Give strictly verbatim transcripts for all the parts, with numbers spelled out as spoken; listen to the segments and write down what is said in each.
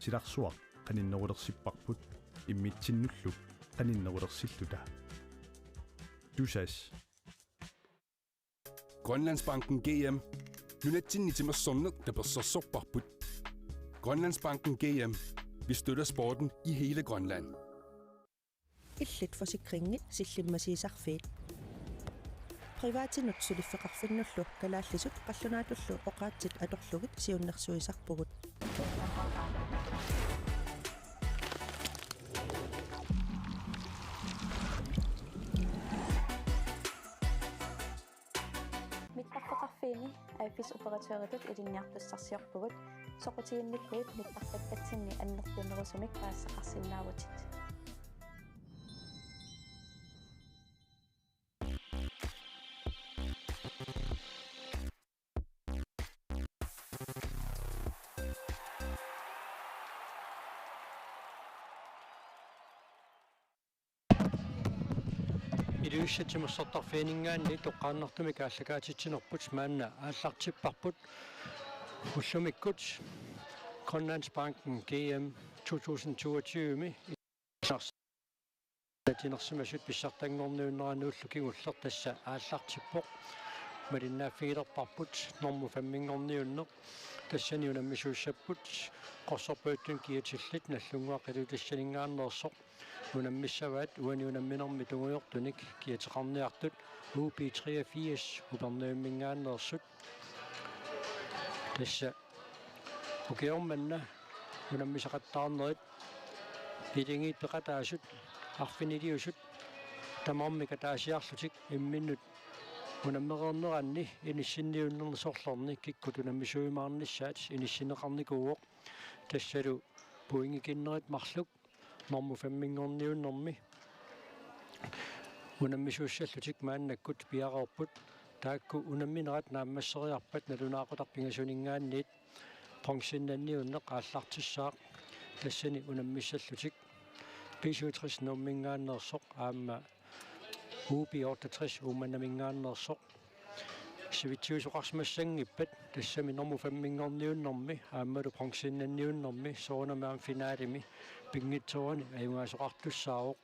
Silarsuaq qaninnerulersipparput immitsinnullu qaninnerulersilluta. Tusass. Grønlandsbanken G M. Nunatsinni timersorneq tapersersorparput. Grønlandsbanken G M. Vi støtter sporten i hele Grønland. Illit forsikringi sillimmasiisarfiit. Privatinut suliffeqarfinnullu kalaallisut qallunaatullu oqaatsit atorlugit siunnersuisarpugut. Mittarfeqarfiini A F S operatøritut ilinniartussarsiorpugut, soqutiginnippugut mittarfakkatsinni annertunerusumik paasisaqarsinnaavutit. Ilulissat timersortarfianinngaanniit toqqaannartumik aallakaatitsinerput maanna aallartipparput ullumikkut Grønlandsbanken G M to tusind toogtyve-mi timersimasut pissartanngorniunneranullu kingulleq tassa aallartippoq. Malinnaaffigilerparput normu femminngorniunneq. Tassani unammisuussapput Qorsorpajuttuni kiatillit Nagdlunguaq Ilulissaninngaanneersoq. Unammissavaat uani unamminermi tungujortunik kiateqarniartut U B treogfirs Upernavimminngaanneersut. Tassa ukioq manna unammisaqattaarnerit iligiit peqataasut arfiniliusut tamarmik ataasiarlutik imminnut unammereerneranni inissinniunnerni sorlerni kikkut unammisuujumaarnissaat inissinneqarnikuuvoq. Tassalu pointikinnerit marluk normu femminngorniunnermi unammisuussallutik maannakkut piareerput. Taakku unamminerat naammasseriarpat nalunaaqutaq pingasuninngaanniit bronzennanniunneq aallartissaaq. Tassani unammissallutik B syvogtres Nuumminngaanneersoq aamma U B otteogtres Uummannaminngaanneersoq. Sivitsuisoqarsimassanngippat tassami normu femminngorniunnermi aammalu bronzennanniunnermi soorunami aamma finalemi pinngitsoorani ajugaasoqartussaavoq.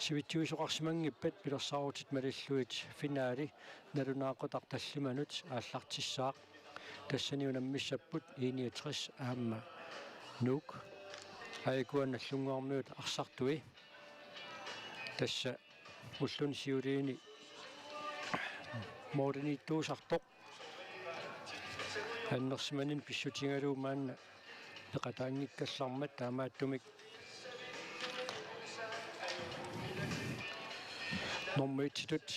Sivitsuisoqarsimanngippat pilersaarutit malillugit finale nalunaaqutaq tallimanut aallartissaaq. Tassani unammissapput I niogtres aamma Nuuk. Aajuku Nagdlunguarmiut arsartui. Tassa ulluni siuliini målimiittuusartoq. Annersimanini pissutigalugu maanna peqataanngikkallarmat, taamaattumik normu et-itut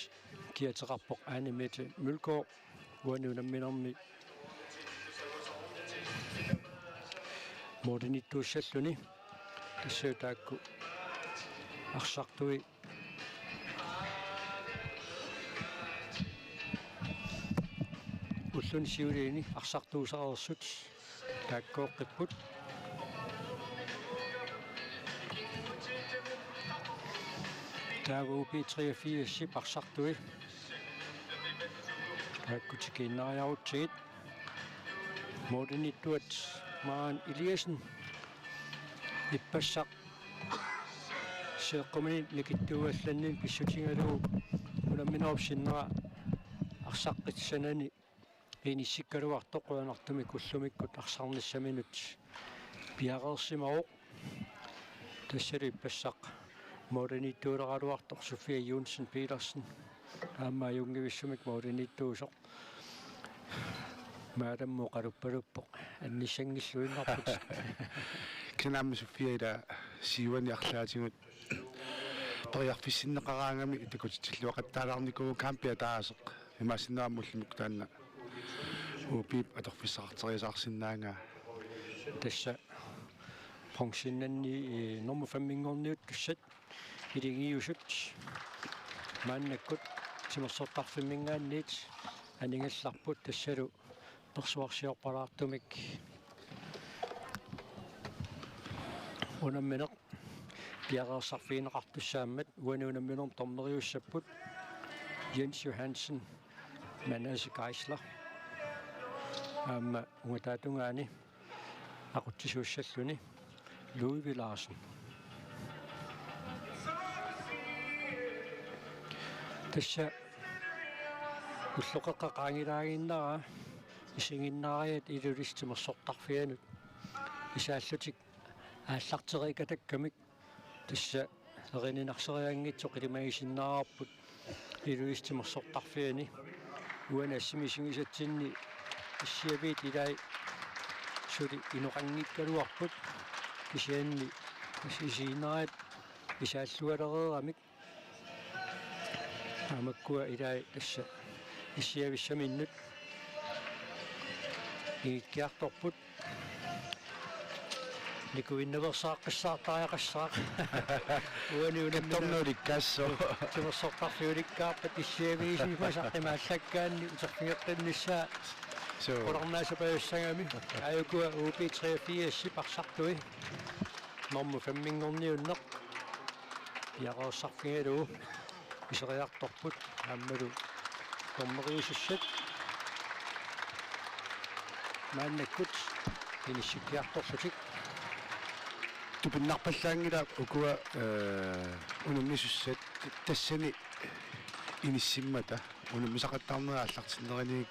kiateqarpoq Ane Mette Mølgaard. Uani unamminermi målimiittuussalluni. Tassami taakku arsartui ulluni siuliini arsartuusareersut taakkooqqipput. Taava U B treogfirs-ip arsartui taakku tikiinnariarutsigit. Målimiittuat Maren Eliassen ippassaq seeqquminit nikittuugallanni pissutigalugu unamminerup sinnera arsaqqissanani inissikkaluartoq qujanartumik ullumikkut arsarnissaminut piareersimavoq. Tassalu ippassaq målimiittuuleraluartoq Sofia Johnsen Petersen aamma ajunngivissumik målimiittuusoq. Maalammut oqaluppaluppoq annissanngilluinnarput. Kisianni aamma Sofia ila siuani arlaatigut periarfissinneqaraangami takutitsilluaqattaalaarnikuuvoq kampia ataaseq. Imaassinnaavoq aamma ullumikkut taanna U B-p atorfissaqarteriasaarsinnaangaa. Tassa bronzennanni, eh, normu femminngorniuttussat iligiusut maannakkut timersortarfimminngaanniit anigallarput tassalu persuarsiorpalaartumik unammineq piareersarfigineqartussaammat uani unamminermi dommeriussapput Jens Johansen, Manasse Geisler aamma ungataatungaani aqutsisuussalluni. Ludvig Larsen. Tassa ulloqeqqa qaangilaaginnarpaa isiginnaariat Ilulissat timersortarfianut isaallutik aallartereeqatakkamik tassa erininarserianngitsoq ilimagisinnaarput Ilulissat timersortarfiani. Uani assimi isigisatsinni issiaviit ilaat suli inoqanngikkaluarput kisianni isiginnaariat isaallualereeramik. Taamakkua ilaat tassa issiavissaminnut igikkiartorput. Nikuinnaveersaaqqissaartariaqassaaq. Uani unammineq. Kattornuulikkaasso. Timersortarfiulikkaarpat issiaviisimasaq imaallakkaanni uterfigeqqinnissaa. Suu. Qularnaasapajussagami. Aajukua U B treogfirsip arsartui normu femminngorniunneq piareersarfigalugu pisariartorput aammalu dommeriusussat maannakkut inissikkiartorlutik. Tupinnarpallaanngilaq ukua, eh, unammisussat tassani inissimmata unammisaqattaarnerit aallartinnerini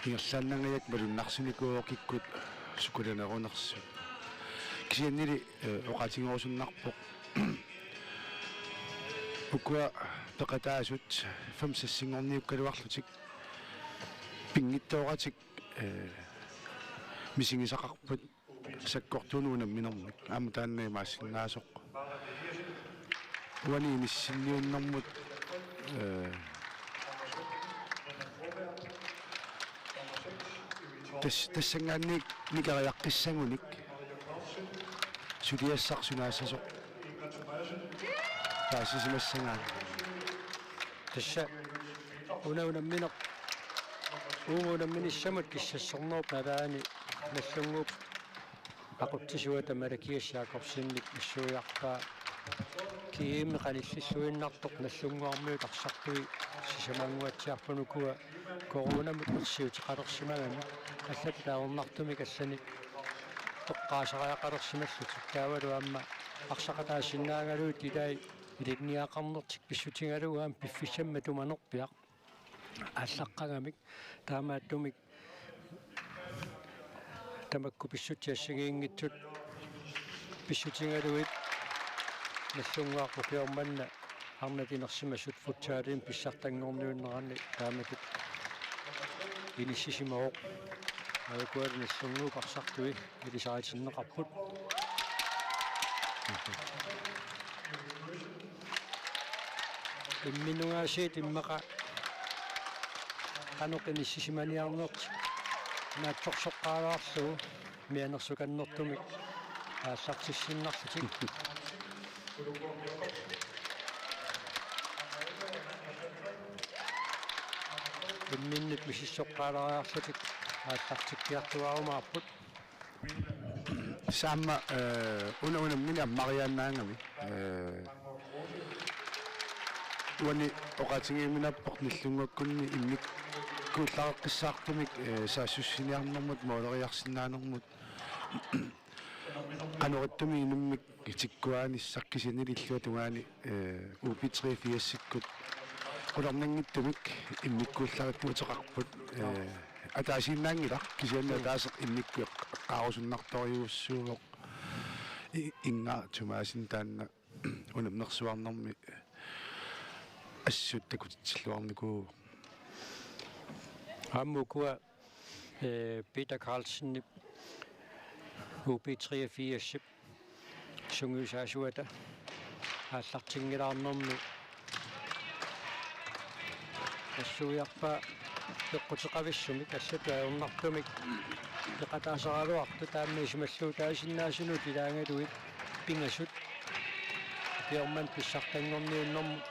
ingerlaannangajak malunnarsinikuuvoq kikkut sukulanerunersut. Kisiannili, eh, oqaatigerusunnarpoq. Ukua peqataasut fem-seksinngorniukkaluarlutik pinngitsooratik, eh, misigisaqarput sakkortuunut unamminermik. Aamma taanna imaassinnaasoq. Uani inissinniunnermut, eh, tas-, tassanngaanniit nikeriaqqissagunik suliassaq sunaassasoq paasisimassagaanni. Tassa una unammineq, uuma unamminissamut kissassornerup nalaani Nagdlunguup aqutsisuata Malakias Jakobsenip nassuiarpaa G M-i qanillilluinnartoq Nagdlunguarmiut arsartui sisamanguatsiarput ukua coronamut ersiuteqalersimagami. Allatut ajornartumik allanik toqqaasariaqalersimallutik taavalu aamma arsaqataasinnaagaluit ilaat ilinniagaqarnertik pissutigalugu aamma piffissami matumanerpiaq aallaqqagamik. Taamaattumik tamakku pissutsit assigiinngitsut pissutigalugit Nagdlunguaq ukioq manna arnat inersimasut futsalimi pissartanngorniunnerani taamatut inissisimavoq. Aajukua Nagdlunguup arsartui ilisaritinneqarput. Imminut aasiit immaqa qanoq inissisimaniarnertik naatsorsoqqaalaarlugu mianersukannertumik aallartissinnarlutik. Imminnut misissoqqaalaariarlutik aallartikkiartuaarumaarput. Saamma, eh, una unammineq ammariaannaagami. Eh, uani oqaatigiuminappoq Nagdlunguakkunni immikkuullareqqissaartumik, eh, saassussiniarnermut, mooleriarsinnaanermut. Qanoq ittumik inummik tikkuaanissaq kisiannili illuatungaani, eh, U B treogfirsikkut qularnanngitsumik immikkuullarissuuteqarput, eh, ataasiinnaanngilaq kisianni Mm. ataaseq immikkut eqqaarusunnartorujussuuvoq. I-, Inga Thomassen taanna unammersuarnermi assut takutitsilluarnikuuvoq. Aamma ukua, eh, Peter Carlsenip U B treogfirsip sungiusaasuata aallartinngilaarnermi nassuiarpaa peqquteqavissumik allatut ajornartumik peqataasaraluartoq taama isumalluutaasinnaasunut ilaagaluit pingasut ukioq manna pissartanngorniunnermut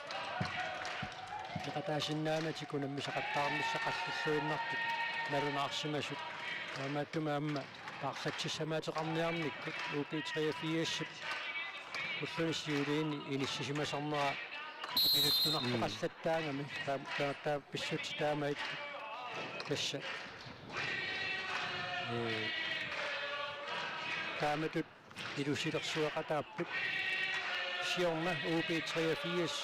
peqataasinnaanatik unammisaqattaarnissaq qallullugit nalunaarusimasut. Taamaattumik aamma paarlatsissamaateqarniarnikkut U B treogfirsip ulluni siuliini inissisimasarnera piluttunartoqallattaagami. Mm. Taam-, taam-, taam-, pissutsit taamaattut tassa. Ee, Taamatut ilusilersueqataapput. Siorna U B treogfirs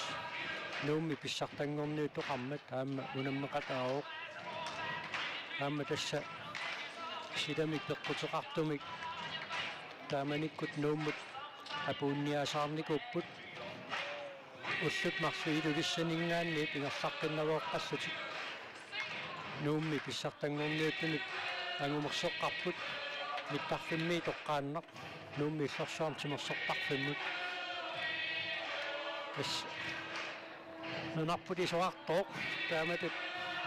Nuummi pissartanngorniuttoqarmat aamma unammeqataavoq. Aamma tassa silamik peqquteqartumik taamanikkut Nuummut apuunniasaarnikuupput. Ullut marluk Ilulissaninngaanniit ingerlaqqinnavooqqallutik Nuummi pissartanngorniuttunut angumersoqqaarput, mittarfimmiit toqqaannaq Nuummi illorsuarmi timersortarfimmut. Tassa nunarput isorartooq taamatut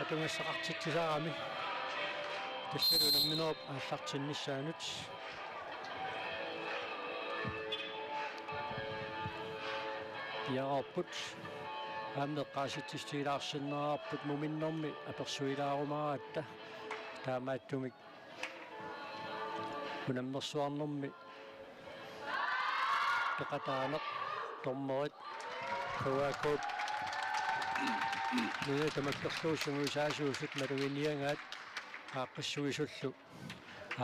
atugassaqartitsisarami. Tassalu unamminerup aallartinnissaanut. Piareerput aamma eqqaasitsissutigilaarsinnaavarput muminnermi apersuilaarumaaratta. Taamaattumik unammersuarnermi peqataaneq dommerit H A K-p nuna tamakkerlugu sungiusaasuusut maluginiagaat aaqqissuisullu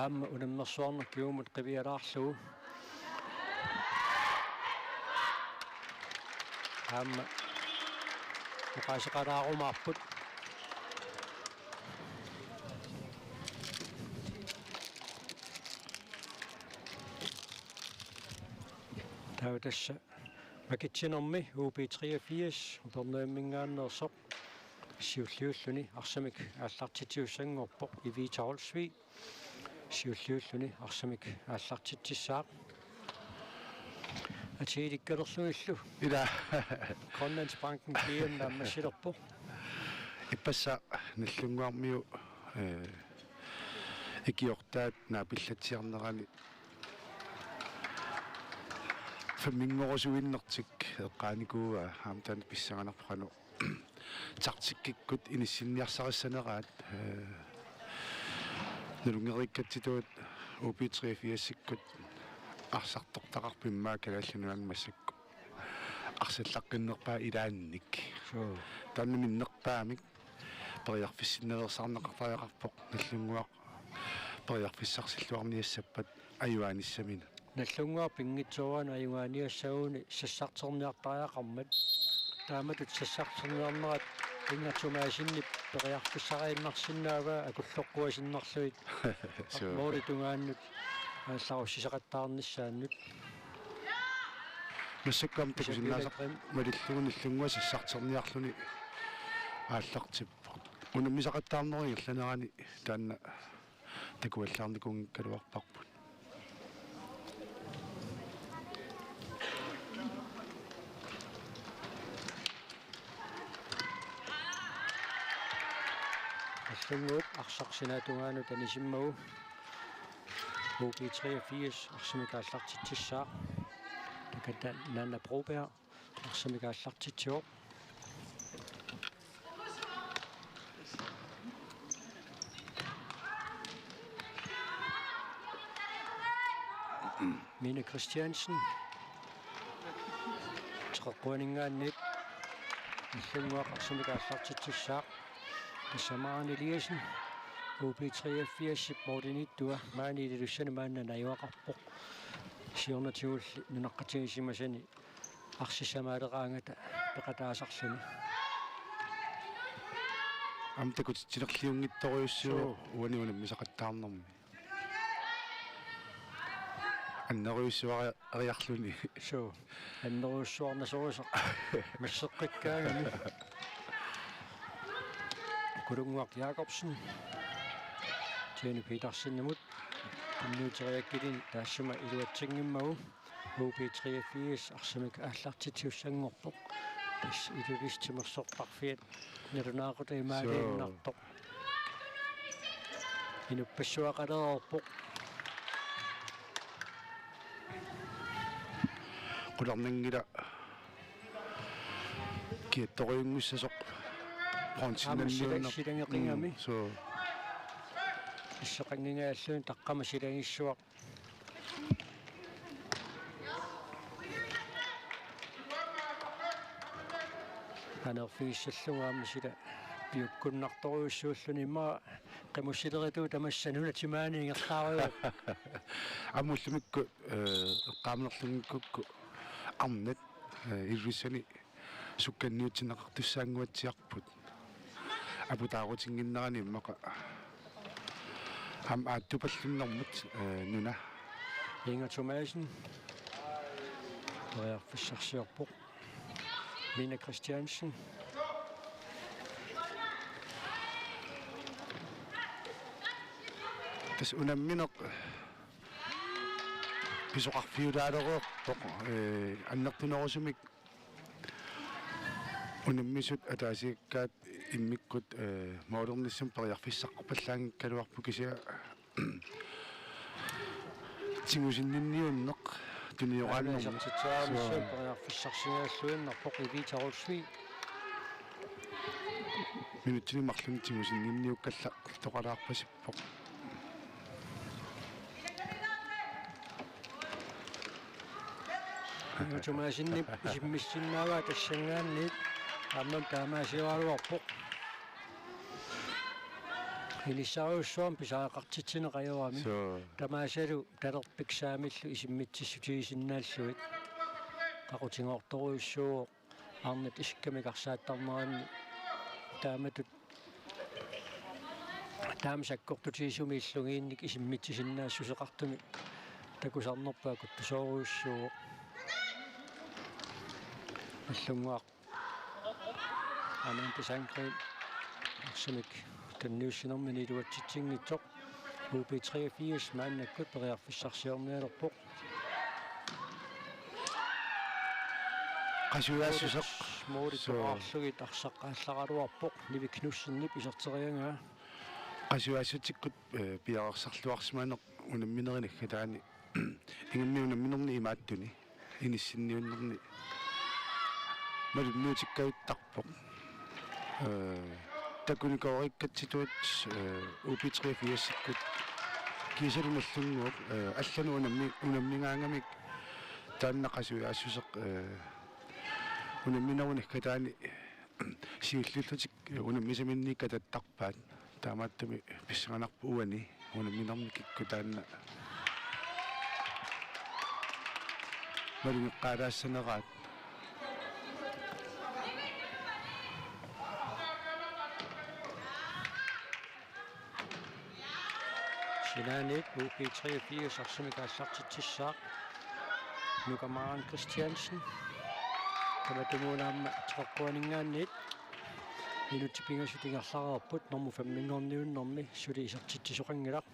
aamma unammersuarneq kingumut qivialaarlugu. Aamma oqaaseqalaarumaarput. Taava tassa makitsinermi U B treogfirs Upernavimminngaanneersoq siulliulluni arsamik aallartitsisussanngorpoq Evita Olsvig. Siulliulluni arsamik aallartitsissaaq. Atiilikkalerlugillu. Ila. Grønlandsbanken G M naammassilerpoq. Ippassaq Nagdlunguarmiut, eh, ikiortaat naapillatsiarnerani femmingorusuinnertik eqqaanikuuaa, aamma taanna pissanganarpoq qanoq taktikkikkut inissinniarsarissaneraat, eh, nalunngereerikkatsitut U B treogfirsikkut arsartortaqarpoq immaqa Kalaallit Nunaanni massakkut arsallaqqinnerpaat ilaannik. Suu. Taanna minnerpaamik periarfissinnaveersaarneqartariaqarpoq Nagdlunguaq periarfissarsilluarniassappat ajugaanissaminik. Nagdlunguaq pinngitsooraanni ajugaaniassaguni sassarterniartariaqarmat. Taamatut sassarterniarnerat Inger Thomassenip periarfissariinnarsinnaavaa akulloqquasinnarlugit. Suu. Målip tungaanut aallarussisaqattaarnissaannut. Massakkut aamma takusinnaasaq malillugu Nagdlunguaq sassarterniarluni aallartippoq. Unammisaqattaarnerup ingerlanerani taanna takuallaarnikuunngikkaluarparput. Nagdlunguup arsaq sinaata tungaanut anisimmagu. U B treogfirs arsamik aallartitsissaaq. Takanna Nanna Broberg arsamik aallartitsivoq. Mine Christiansen. Teqeqquaninngaanniit Nagdlunguaq arsamik aallartitsissaaq. Tassa Maren Eliassen, U B treogfirsip målimiittua, maani Ilulissani maanna najugaqarpoq. Siornatigulli nunaqqatigisimasani arsissamaaleqaangata peqataasarluni. Aamma takutitsinerliunngitsorujussuuvoq. Suu. Uani unammisaqattaarnermi. Annerujussuariarluni. Suu. Annerujussuarnasorisaq. Masseqqikkaangami. Kulunnguaq Jakobsen. Jenny Petersenimut. Tunniuteriakkilini taassuma iluatsinngimmagu. U B treogfirs arsamik aallartitsisussanngorpoq. Tassa Ilulissat timersortarfiat nalunaaqutaq imaaliinnartoq. Suu. Inuppassuaqalereerpoq. Qularnanngilaq kiattorujunngussasoq. Aamma sila-, bronzenniunner-, silangeqigami. Mm, suu. Isseqanngingajalluni taqqama silagissuaq. Anerfigissallugu aamma sila piukkunnartorujussuulluni immaqa Qimussileritu tamassa nunat timaani ingerlaarujoorput. Aamma ullumikkut, eh, eqqaamanerlunnikkukku arnat, eh, Ilulissani sukkanniutsinneqartussaannguatsiarput. Aputaarutinnginnerani immaqa aamma aattupallunnermut, eh, nuna. Inga Thomassen. Periarfissarsiorpoq. Mina Christiansen. Tassa unammineq pisoqarfiulaalereerpoq, eh, annertunerusumik unammisut ataasiakkaat immikkut, eh, målernissamut periarfissaqarpallaanngikkaluarpoq kisianni tigusinninniunneq tunioraannermut. Isertitseriarnissamut periarfissarsiorluinnarpoq Evita Olsvig. Minutsini marlunni tigusinninniukkallartoqalaarpasippoq. Thomasenip isimmissinnaavaa tassanngaanniit aamma taamaasiugaluarpoq. Inissarujussuarmik pisariaqartitsineq ajorami. Suu. Tamaasalu talerpik saamillu isimmitsissutigisinnaallugit. Qaqutigoortorujussuuvoq arnat isikkamik arsaattarneranni taamatut taama sakkortutigisumik illugiinnik isimmitsisinnaassuseqartumik takusarnerput akuttusoorujussuuvoq. Allunnguaq Amanda Sandgreen arsamik tunniussinermini iluatsitsinngitsoq. U B treogfirs maannakkut periarfissarsiornialerpoq. Qasujaassuseq. Mooritsooraarlugit arsaq aallaraluarpoq Nivi Knudsenip iserteriagaa. Qasujaassutsikkut, eh, piareersarluarsimaneq unamminerit naggataani. Ingammik unamminerni imaattuni inissinniunnerni malunniutikkajuttarpoq. Eh, takunikoorikkatsitut, eh, U B treogfirsikkut kiisalu Nagdlunguup, eh, allanut unammi-, unammigaangamik taanna qasujaassuseq, eh, unamminerit naggataani siulliullutik unammisaminnit katattarpaat. Taamaattumik pissanganarpoq uani unamminermi kikkut taanna malugeqqaalaassaneraat. Sinaaniit U B treogfirs arsamik aallartitsissaaq Nuka Maren Christiansen. Tamatumuuna aamma teqeqquaninngaanniit minutsit pingasut ingerlareerput normu femminngorniunnermi suli isertitsisoqanngilaq.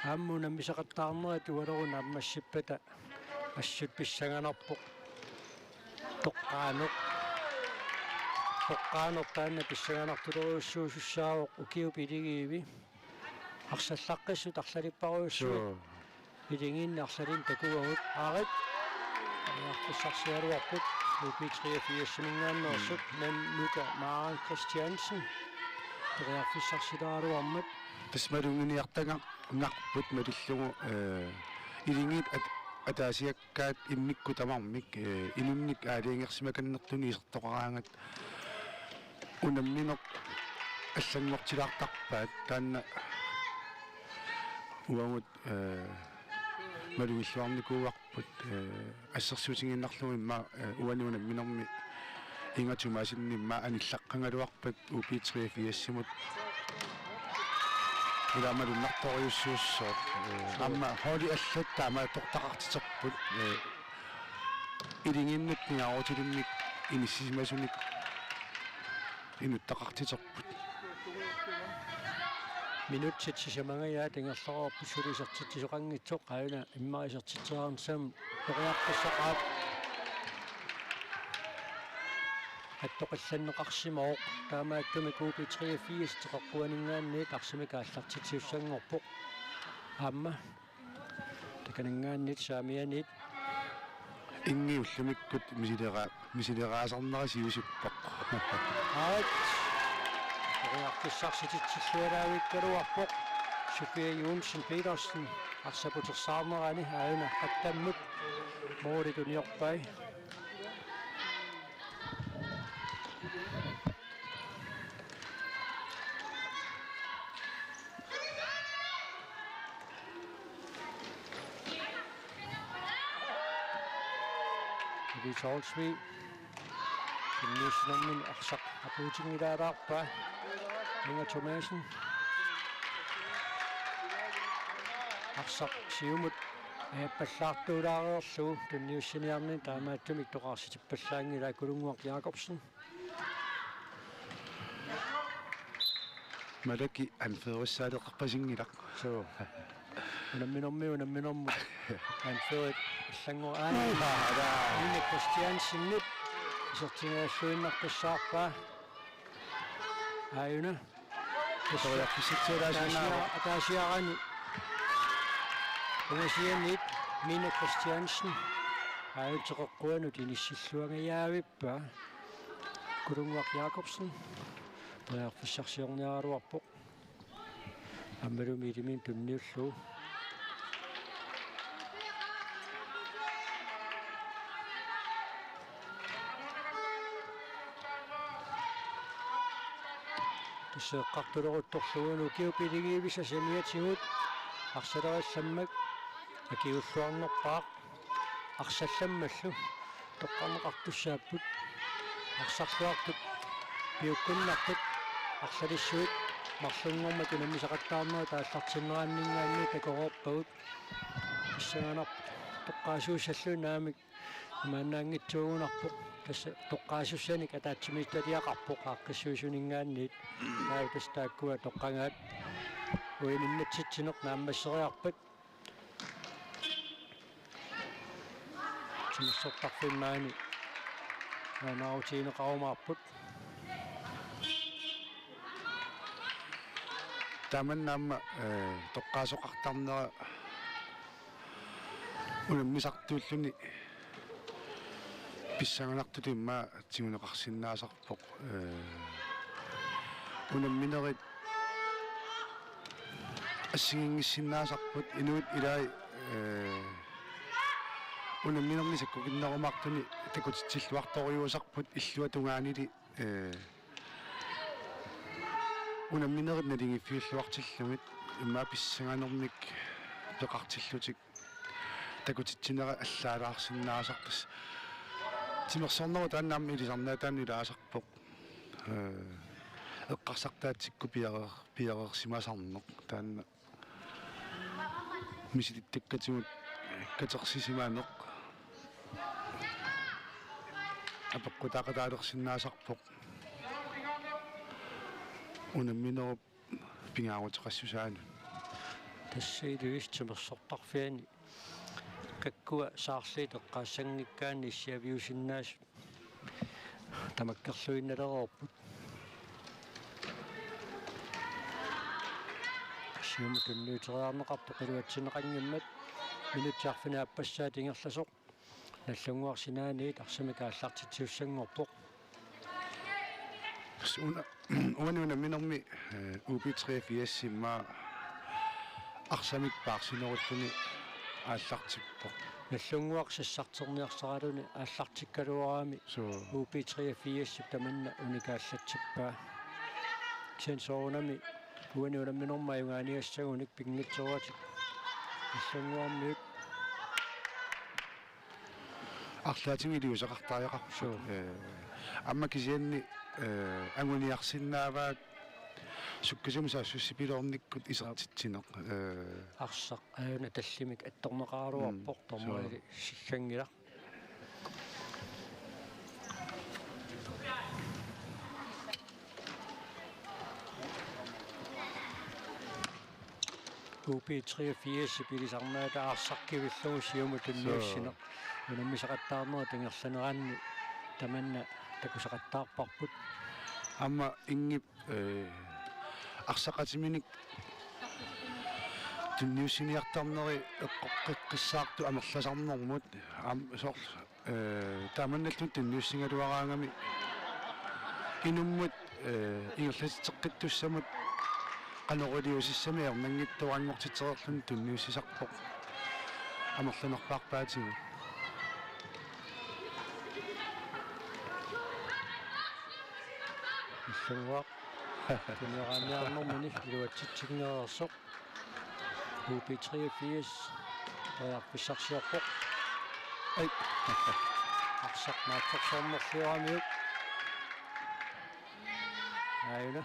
Aamma unammisaqattaarnerat ualeruna ammassippata assut pissanganarpoq. Toqqaannaq. Toqqaannaq taanna pissanganartorujussuusussaavoq ukiup iligiivi. Arsallaqqissut arlalipparujussuit. Suu. Iligiinni arlalinni takuagut aarit. Periarfissarsiaraluarput U B treogfirsiminngaanneersut, mm, Nuka Maren Christiansen. Periarfissarsiaraluarmat. Tassa maluginiartagarput malillugu, eh, iligiit at-, ataasiakkaat immikkut tamarmik, eh, inunnik aalajangersimakannertunik isertoqaraangat unammineq allanngortilaartarpaat taanna uagut, eh, malugilluarnikuuarput, eh, assersuutigiinnarlugu immaqa, eh, uani unamminermi Inga Thomassenimit immaqa anillaqqagaluarpat U B treogfirsimut. Ila malunnartorujussuussooq, eh, aamma holdit allat taamaattortaqartiterput, eh, iligiinnut pingaarutilimmik inissisimasunik inuttaqartiterput. Minutsit sisamangajaat ingerlareerput suli isertitsisoqanngitsoq, aajuna immaqa isertitseriarnissamut periarfissaqaat. Attoqqillanneqarsimavoq, taamaattumik U B treogfirs teqeqquaninngaanniit arsamik aallartitsisussanngorpoq. Aamma takaninngaanniit saamianiit. Ingi ullumikkut misilera-, misileraasarnera siusippoq. Aat. Periarfissarsititsilluaraavikkaluarpoq. Sofia Johnsen Petersen arsaputersaarnerani aajuna qattammut mooli tuniorpai. Tolsvig. Tunniussinermini arsaq apuutinngilaalaarpaa. Inger Thomasen. Arsaq siumut ajappallaartuulaareerlugu tunniussiniarnini taamaattumik toqarsitippallaanngilaa Kulunnguaq Jakobsen. Malaki anførissaaleqarpasinngilaq. Suu. Unamminermi unamminermut. Anførit allanngor aana. Uha, ada. Mine Christiansenip isertigalluinnartussaarpaa. Aajuna. Toriarfissatsialaasinnaa. Ataasiarani. Ungasianiit Mine Christiansen. Aajuna teqeqquanut inissilluangajavippaa. Kulunnguaq Jakobsen. Toriarfissarsiorniaraluarpoq. Aammalumi ilimin tunniullugu. Tassa eqqartuleruttorlugu ukiut piligivisa saniatigut arsalerallammak akiulluarnerpaaq. Arsallammallu toqqarneqartussaapput. Arsarluartut piukkunnartut arsalissuit marlunngormat unammisaqattaarnerat aallartinneranninngaanniit takoreerpagut. Pissanganarpoq toqqaasuussalluni naamik imaannaanngitsuugunarpoq. Tassa toqqaasussanik ataatsimiititaliaqarpoq aaqqissuisuninngaanniit. Taava tassa taakkua toqqagaat uiminnatsitsineq naammasseriarpat. Timersortarfimmi maani naanaarutigineqarumaarput. Tamanna aamma, eh, toqqaasoqartarnera unammisartuulluni pissanganartutut immaqa tiguneqarsinnaasarpoq. Ee, unamminerit assigiinngissinnaasarput inuit ilaat, ee, unamminerni sakkukinnerumaartuni takutitsilluartorujussuusarput illuatungaanili, ee, unamminerit naligiiffiulluartillugit immaqa pissanganermik peqartillutik takutitsinera allaalaarsinnaasarpoq. Timersornerup taanna aamma ilisarnaataanut ilaasarpoq. Ee, eqqarsartaatsikkut piareer-, piareersimasarneq taanna misilittakkatigut katersisimaneq apeqqutaaqataalersinnaasarpoq unamminerup pingaaruteqassusaanut. Tassa ilivissi timersortarfiani kakkua saarliit eqqaassanngikkaanni issiaviusinnaasut tamakkerluinnalereerput. Siumut tunniuteriarneqartoq iluatsinneqanngimmat minutsit arfineq-aappassaat ingerlasoq. Nallunnguaq sinaaniit arsamik aallartitsisussanngorpoq. Una, uani unamminermi, eh, U B treogfirs immaqa arsamik paarsinerulluni aallartippoq. Nallunnguaq sassarterniarsaraluni aallartikkaluarami. Suu. U B treogfirsip tamanna unikaallatsippaa. Kisianni soorunami uani unamminermi ajugaaniassagunik pinngitsoorlutik. Nallunnguarmiut. Arlaatigut iliuuseqartariaqarput. Suu. Ee, aamma kisianni, ee, anguniarsinnaavaat sukkasuumik saassussipiloornikkut isertitsineq. Ee. Arsaq aajuna tallimik attorneqaraluarpoq. Mm, tormorili suu. Sikkanngilaq. U B treogfirsip ilisarnaata arsaq kivillugu siumut tunniussineq. Suu. Unammisaqattaarnerup ingerlaneranni tamanna takusaqattaarparput. Aamma Ingip, eh, arsaqatiminik tunniussiniartarneri eqqoqqeqqissaartut amerlasarnermut aamma soorlu ee, taamannalluunniit tunniussigaluaraangami inummut, ee, ingerlatitseqqittussamut qanoq iliuusissami ajornanngitsoq anngortitsereerluni tunniussisarpoq amerlanerpaarpaatigut. Nallunnguaq tunniussiniarnermini iluatsitsinngereersoq. U B treogfirs periarfissarsiorpoq. Ai. Arsaq naatsorsornerlioramiuk. Aajuna.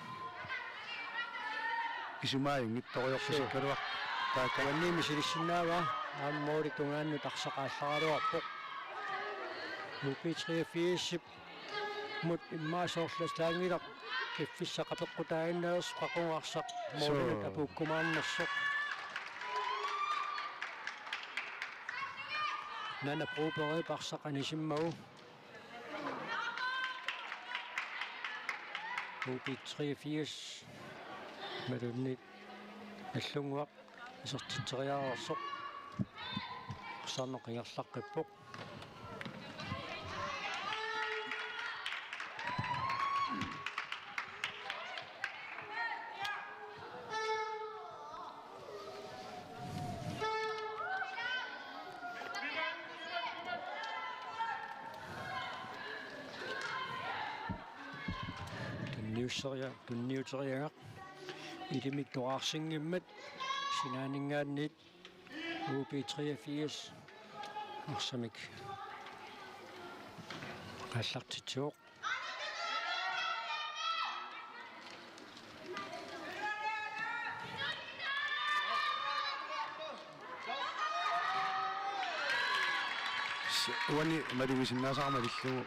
Isumaajunngitsorujoorpasukkaluaq. Taakku. Uannit misilissinnaavaa, aamma måli tungaannut arsaq aallaraluarpoq. U B treogfirsip mut immaqa soorlu taanngilaq piffissaq apeqqutaaginnarnersoq qaqugu arsaq målinut apuukkumaarnersoq. Nanna Brobergip arsaq anisimmagu. U B treogfirs. Imaluunniit Nagdlunguaq isertitseriararsoq. Arsarneq ingerlaqqippoq. Tunniusseria-, tunniuteriagaq ilimik toraarsinngimmat sinaaninngaanniit U B treogfirs arsamik aallartitsivoq. Uani malugisinnaasara malillugu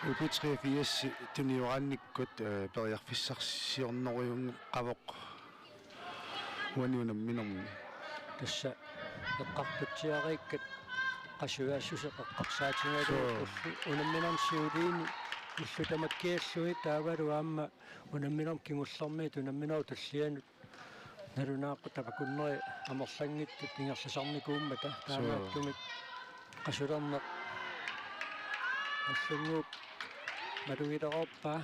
U B treogfirs tunioraannikkut, eh, periarfissarsiornerujunngikkaluarpoq. Uani unamminermi. Tassa eqqartutsiariikkat qasujaassuseq eqqarsaatigalugu. Suu. Ullu-, unamminermi siuliini ullut tamakkiarlugit taavalu aamma unamminermi kingullermiit unamminerup tullianut nalunaaqutaq tapakunneri amerlanngitsut ingerlasarnikuummata. Suu. Taamaattumik qasulerneq Nagdlunguup malugilereerpaa.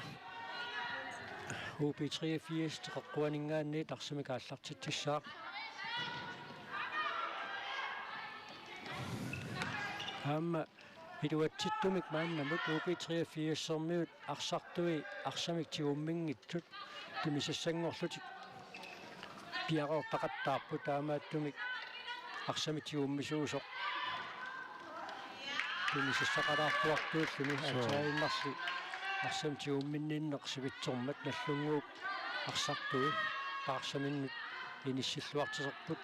U B treogfirs teqeqquaninngaanniit arsamik aallartitsissaaq. Aamma iluatsittumik maannamut U B treogfirsermiut arsartui arsamik tigumminngitsut tunisassanngorlutik piareertaqattaarput, taamaattumik arsamik tigummisuusoq tunisassaqalaartuartuulluni. Suu. Aatsaannguaq arsamik tigumminninneq sivitsormat Nagdlunguup arsartui taarsaminnut inissilluartilerput.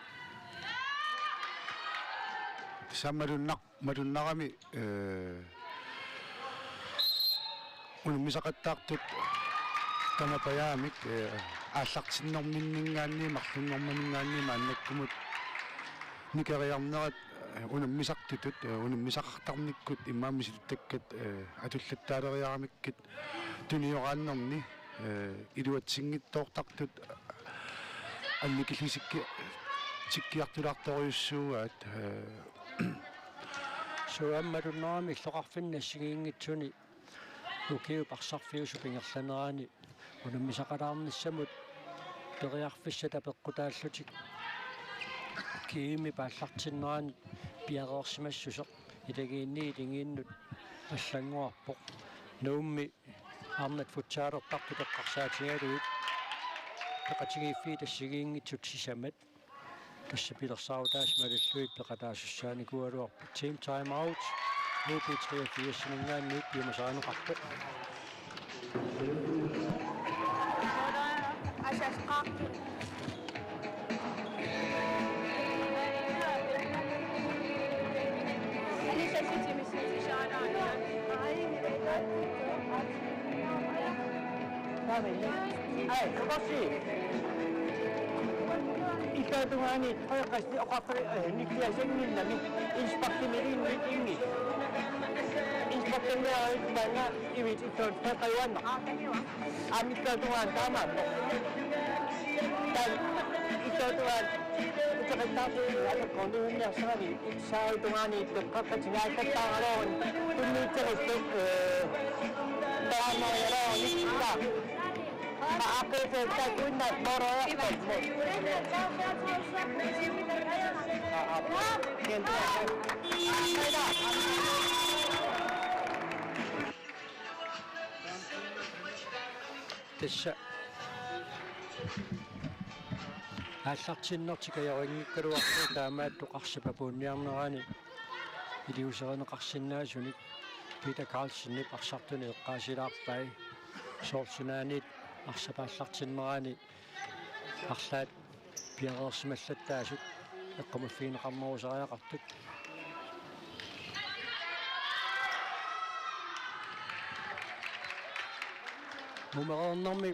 Tassa malunnaq-, malunnarami, eh, unammisaqattaartut tamakkiarmik, eh, aallartinnerminninngaanniit marlunngormaninngaanniit maannakkumut nikeriarnerat, eh, unammisartutut, eh, unammisaqartarnikkut immaqa misilittakkat, eh, atullattaaleriaramikkit tunioraannerni, eh, iluatsinngitsoortartut annikillisikki-, -sikkiartulaartorujussuugaat, eh. Suu, aamma malunnarami illoqarfinni assigiinngitsuni ukiup arsarfiusup ingerlanerani unammisaqalaarnissamut periarfissat apeqqutaallutik G M-ip aallartinnerani piareersimassuseq ilagiinnit ilingiinnut allannguarpoq. Nuummi arnat futsalertartut eqqarsaatigalugit peqatigiiffiit assigiinngitsut sisamat tassa pilersaarutaasut malillugit peqataasussaanikuugaluarput. Team timeout. U B treogfirsiminngaanniit piumasarineqarpoq. Ai, kokorsi. Illuatungaani, qoqqasni oqartari, eh, nikliasanginnami, inspektimiliinni inni. Inspektimiliinni maanga ivit ittuun, qoqqajuanna. Aamma illuatungaani taamaappoq. Taava illuatungaani uteqattaartuuvoq, atakkoorniunniarsarani. Saaritungaani toqqaqqatigaakkattaaraluaruni tunniuteqartut, eh, taamaaliaraluaruni. Maa aqqeeseettaakkuinna moororiartormut. Aa, aa. Kiantua. Tassa aallartinnertik ajorinngikkuluarput taamaattoq arsap apuunniarnerani iliuuserineqarsinnaasunik Peter Carlsenip arsartunik eqqaasilaarpai. Soorlu sunaaniit arsap aallartinnerani arlaat piareersimallattaasut eqqumaffigineqarnerusariaqartut. Mumereernermi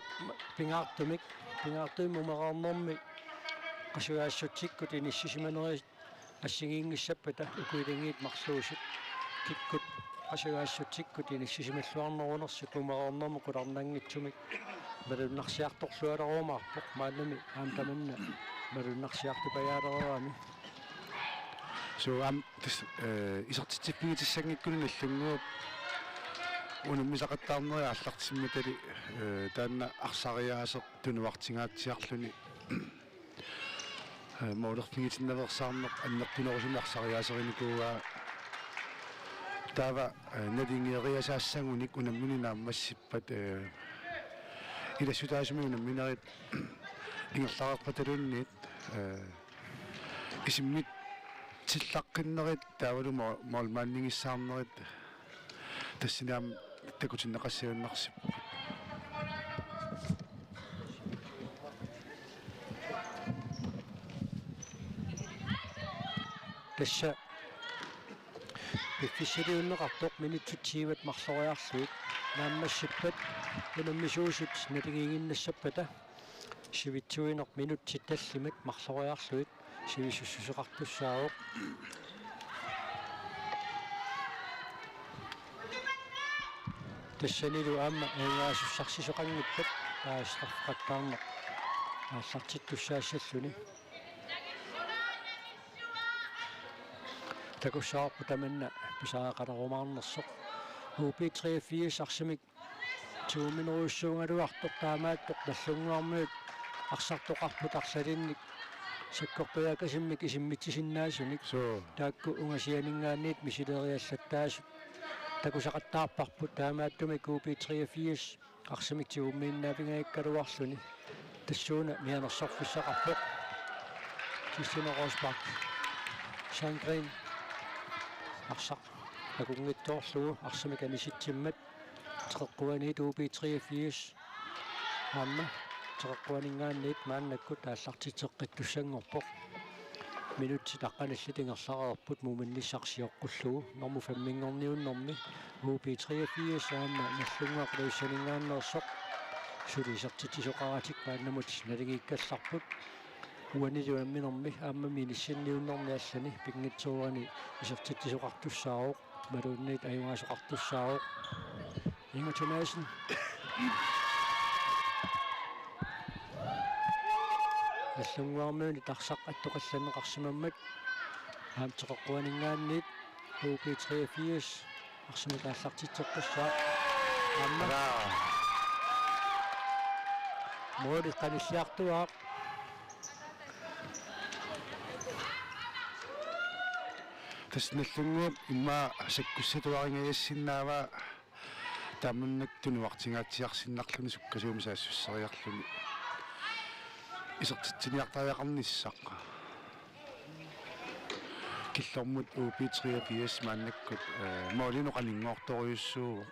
pingaartumik, pingaartumik mumereernermi qasujaassutsikkut inissisimanerit assigiinngissappata uku ilannguit marluusut kikkut qasujaassutsikkut inissisimalluarnerunersut mumereernermi qularnanngitsumik malunnarsiartorlualerumaarpoq, maannami aamma tamanna malunnarsiartupajaalereerami. Suu, aamma tassa, eh, isertitsiffigitissanngikkunik Nagdlunguup unammisaqattaarnerit aallartimmatali, eh, taanna arsariaaseq tunuartingaatsiarluni, eh, målerfigitinnaveersaarneq annertunerusumik arsariaaserinikuuaa. Taava, eh, naligiiasaassagunik unamminerit naammassippat, eh, ilassutaasumik unamminerit ingerlareerpataluunniit, eh, isimmitsillaqqinnerit taavalu mo-, målmandigissaarnerit tassani aamma takutinneqassagaluarput. Tassa piffissaliunneqartoq minutsit tyvet marloriarlugit naammassippat unammisuusut naligiiginnassappata sivitsuineq minutsit tallimat marloriarlugit sivisussuseqartussaavoq. Tassanilu aamma ajugaasussarsisuqanngippat, aa, straffeqattaarneq aallartittussaassalluni. Takussavarput tamanna pisariaqalerumaarnersoq. U B treogfirs arsamik tiguminerujussuugaluartoq, taamaattoq Nagdlunguarmiut arsartoqarput arlalinnik sakkortuuakasimmik isimmitsisinnaasunik. Suu. Taakku ungasianinngaanniit misileriallattaasut takusaqattaarparput, taamaattumik U B treogfirs arsamik tigummiinnaavigakkaluarluni. Tassuuna mianersorfissaqarpoq Christian Rosbach Sandgreen. Arsaq akunngitsoorlugu arsamik anisitsimmat teqeqquaniit U B treogfirs aamma teqeqquaninngaanniit maannakkut aallartitseqqittussanngorpoq. Minutsit aqqanillit ingerlareerput muminnissaq sioqqullugu normu femminngorniunnermi U B treogfirs aamma Nagdlunguaq Ilulissaninngaanneersoq suli isertitsisoqaratik maannamut naligiikkallarput. Uanilu unamminermi aamma inissinniunnermi allani pinngitsoorani isertitsisoqartussaavoq, imaluunniit ajugaasoqartussaavoq. Ingo Thomassen. Nagdlunguarmiunit arsaq attoqallanneqarsimammat aamma teqeqquaninngaanniit U B treogfirs arsamik aallartitseqqissaaq. Aamma. Aa. Måli qanilliartuaaq. Tassa Nagdlunguup immaqa sakkussatuaringajassinnaavaa, tamannak tunuartingaatsiarsinnarluni sukkasuumik saassusseriarluni isertitsiniartariaqarnissaq. Killormut U B treogfirs maannakkut, eh, målinut qaninngoortorujussuuvoq.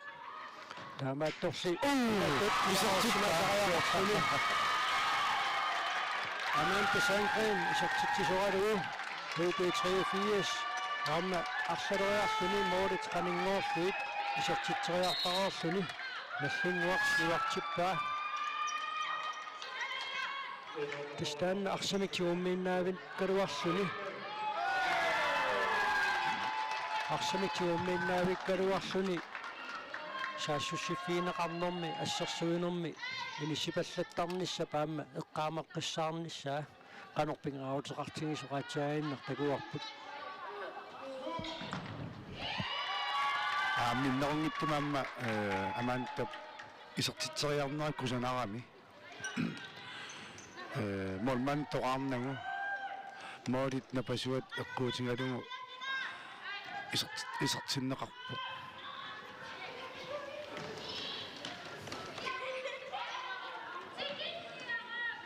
Taamaattorli. Uu, isertittaa. Amanda Sandgreen isertitsisoralugu U B treogfirs aamma arlaleriarluni målit qaninngoorlugit isertitseriartareerluni Nagdlunguaq siuartippaa. Tassa taanna arsamik tigummiinnaavikkaluarluni. Arsamik tigummiinnaavikkaluarluni saassussiffigineqarnermi assersuinermi inissipallattarnissap aamma eqqaameqqissaarnissaa qanoq pingaaruteqartigisoq aatsaannguaq takuarput. Aamma minnerunngitsumik aamma, eh, Amandap isertitseriarnera kusanarami. Eh, målmand toqarnagu målit napasuat eqquutigalugu isert-, isertinneqarpoq.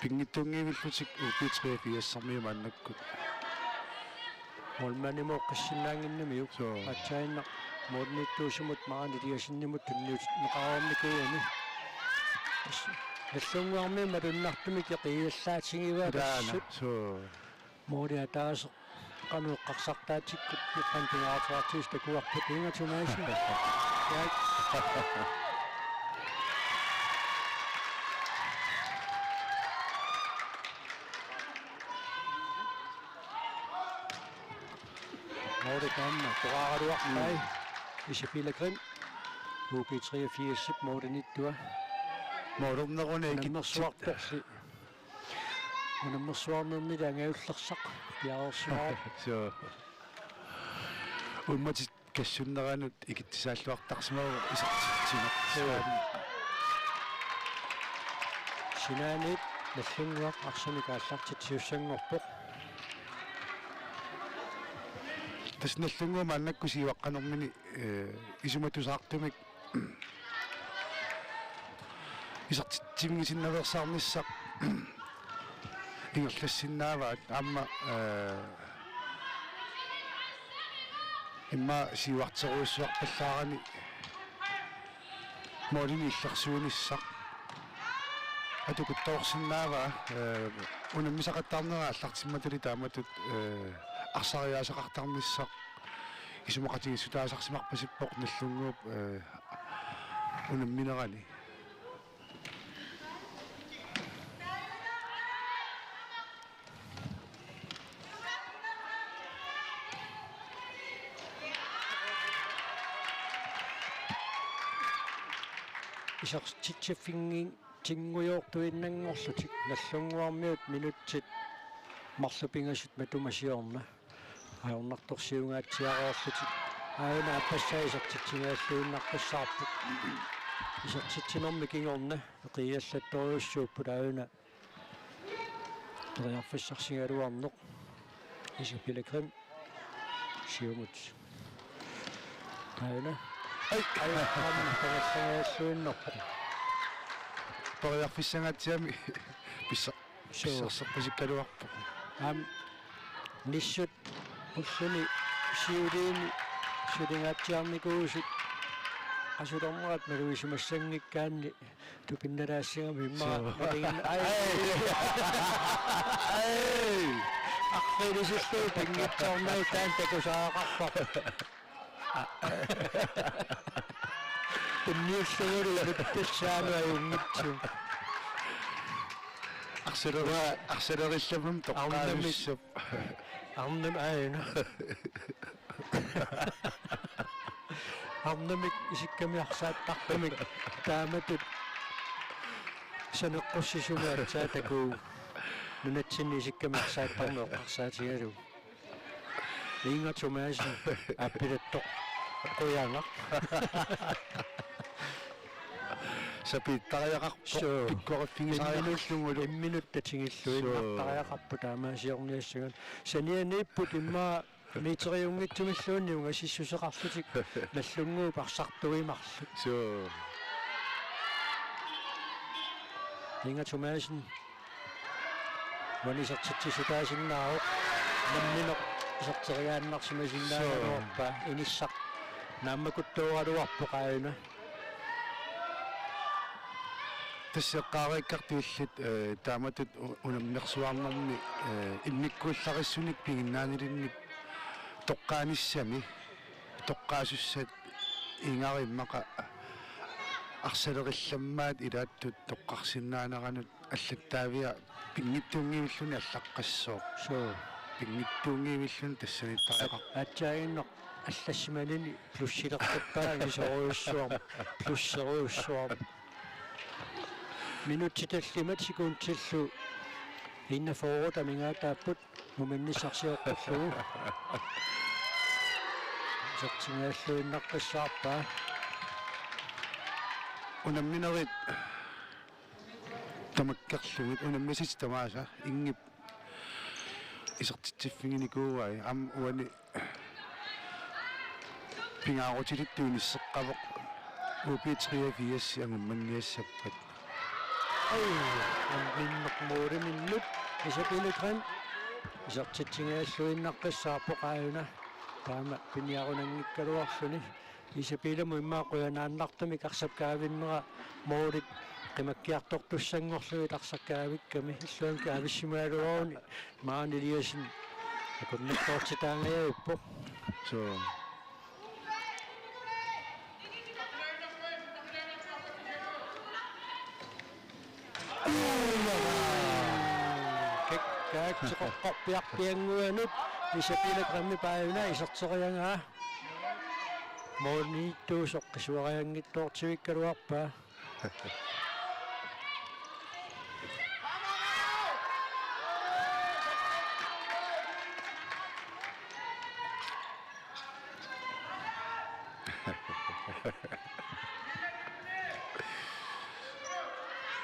Pinngitsunngivillutik U B treogfirsimiut maannakkut. Målmandimut oqqissinnaannginnamiuk. Suu. Aatsaannaq målimiittuusimut Maani Eliassenimut tunniutinneqareernikuugami. Nallunnguarmiut malunnartumik eqiallaatigivaat. Taanna, assut. Suu. Måli ataaseq qanoq eqqarsartaatsikkut piffan pingaartoqartigisoq takuarput Inga Thomassen. Ja. Måli taanna atoraaraluarpai. Mm. Isabella Grimm. U B treogfirsip målinittua. Målerneruna ikitsit. Unammersuartorli. Unammersuarnerni angajullersaq piareersimavoq. Suu. Uummatit kassunneranut ikitsisaalluartarsimavoq isertitsineq. Sinaaniit Nallunnguaq arsamik aallartitsisussanngorpoq. Tassa Nallunnguaq maannakkut siuaqqanermini, eh, isumatusaartumik isertitsiminngisinnaveersaarnissaq ingerlassinnaavaat aamma, eh, immaqa siuarterujussuarpallaarani målini illersuinissaq atukuttoorsinnaavaa, eh, unammisaqattaarnera aallartimmatali taamatut, eh, arsariaaseqartarnissaq isumaqatigiissutaasarsimarpasippoq Nallunnguup, eh, unamminerani. Isertitsiffinngi-, tinngujoortuinnanngorlutik Nallunnguarmiut minutsit marluk pingasut matuma siorna. Ajornartorsiungaatsiareerlutik. Aajuna aappassaa isertitsinngilluinnaqqissaarput. Isertitsinermi kingorna eqiallattorujussuupput aajuna. Periarfissarsigaluarneq. Isabella Grimm. Siumut. Aajuna. Ai. Ai, aamma, tagassangajalluinnarpoq. Periarfissangaatsiami pissa-, Suu. Pissarserpasikkaluarpoq. Aamma nissut ulluni siuliini sulingaatsiarnikuusut asulernerat malugisimanngikkakka tupinnalaassigami immaqa. Suu. Nalingin-, ai. Ai. Ai. Arriilisillugit pinngitsoornagu taanna takusaqarpoq. Tunniullugulu nuttassaanut ajunngitsumik. Arsaleri-, arsalerillammik toqqaavissap. Arnamik. Arnam aajuna. Arnamik isikkamik arsaattartumik taamatut saneqqussisumik aatsaat takuuk. Nunatsinni isikkamik arsaattarneq eqqarsaatigalugu. Inga Thomassen, aappilattoq. Qujanaq. Sapiittariaqarpoq. Suu. Pikkoriffigisariaqarlugulu. Imminut, imminut tatigilluinnartariaqarpoq taamaasiorniassagut. Sanianiipput immaqa meteriunngitsumilluunniit ungasissuseqarlutik Nallunnguup arsartuimarluk. Suu. Inga Thomassen. Uani isertitsissutaasinnaavoq. Nammineq iserteriaannarsimasinnaagaluarpaa. Suu. Inissaq naammakuttooraluarpoq aajuna. Tassa eqqaareerikkartuullit, eh, taamatut u-, unammersuarnermi, eh, immikkuullarissunik piginnaanilinnik toqqaanissami, toqqaasussat Ingari immaqa arsalerillammaat ilaattut toqqarsinnaaneranut allattaaviat pinngitsuunngivilluni allaqqassooq. Suu. Pinngitsuunngivilluni tassaniittariaqarpoq. Aatsaannguaq allassimanini plussilertorpaa angisoorujussuarmik. Plusserujussuarmik. Minutsit tallimat sekundillu enogfyrre amigaataapput. Muminnissarsiortorlugu. Isertitsingaalluinnaqqissaarpaa. Unamminerit tamakkerlugit, unammisat tamaasa Ingip isertitsiffiginikuuai, aamma uani pingaarutilittut inisseqqavoq U B treogfirs angummanniassappat. Ai, unammineq måliminnut Isabella Grimm. Isertitsigigalluinnaqqissaarpoq aajuna. Taama piniarunanngikkaluarluni. Isaac Pihlumimut immaqa qujanaannartumik arsap kaavinnera målit qimakkiartortussanngorlugit arsaq kaavikkami. Illuanni kaavissimagaluaruni Marianne Eliassen akunnattoortitaangajavippoq. So. Kak-, kaatseqoqqorpiaq piannguanut Isaac Pihlumip aajuna iserteriaraa. Målimiittuusoq qisuarianngitsoortivikkaluarpaa.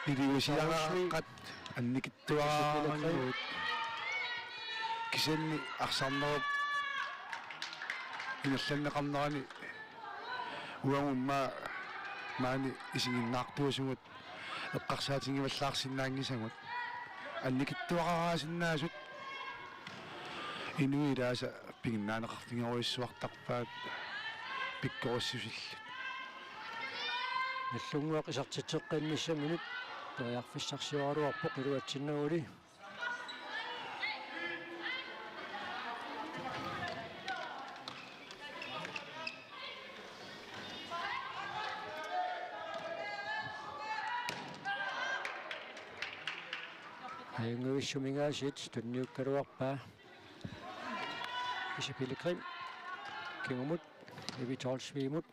Iliuusiaraqqat annikitsuaraangagut. Kisianni arsarnerup ingerlanneqarnerani uagut maa-, maani isiginnaartuusugut eqqarsaatigivallaarsinnaanngisagut. Annikitsuararaasinnaasut inuit ilaasa piginnaaneqarfigerujussuartarpaat pikkorissusillit. Nagdlunguaq isertitseqqinnissaminut periarfissarsioraluarpoq iluatsinnaguli. Ajunngivissuminngaasiit tunniukkaluarpaa Isaac Pihlum. Kingumut Evitolsvimut.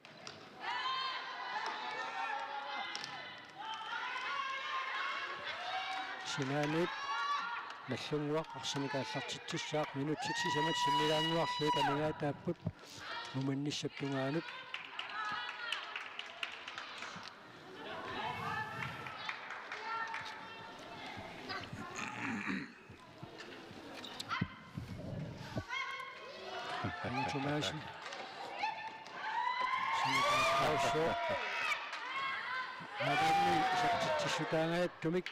Sinaaniit Nagdlunguaq arsamik aallartitsissaaq, minutsit sisamat sinnilaannguarlugit amigaataapput muminnissap tungaanut. Anna Thomassen. Sinne pausu. Avanni isertitsissutaangajattumik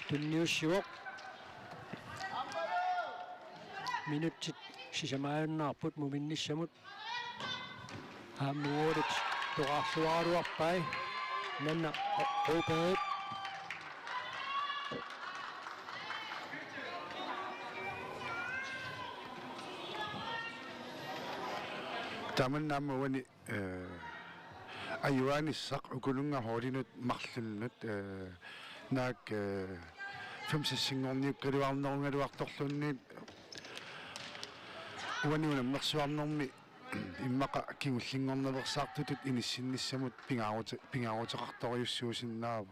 tunniussivoq. Minutsit sisamaajunnaarput muminnissamut. Aamma uagut toqqarluaraluarpai. Nanna Rupert. Tamanna aamma uani, eh, ajugaanissaq ukununnga holdinut marlunnut, eh, naak, eh, fem-seksinngorniukkaluarnerugaluartoq uani unammersuarnermi immaqa kingullinngornaveersaartutut inissinnissamut pingaarute-, pingaaruteqartorujussuusinnaavoq.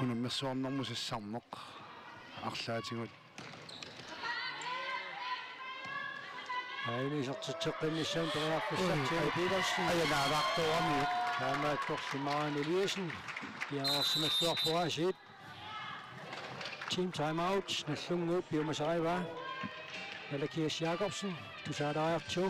Unammersuarnermut sassarneq arlaatigut. Aajuna isertitseqqinnissamut periarfissartiuvoq Petersen. Ajanaalaartooramiuk. Taamaattorli Marianne Eliassen piareersimalluarpoq aasiit. Team timeout, Nagdlunguup piumasarivaa. Malakias Jakobsen tusaalaariartigu.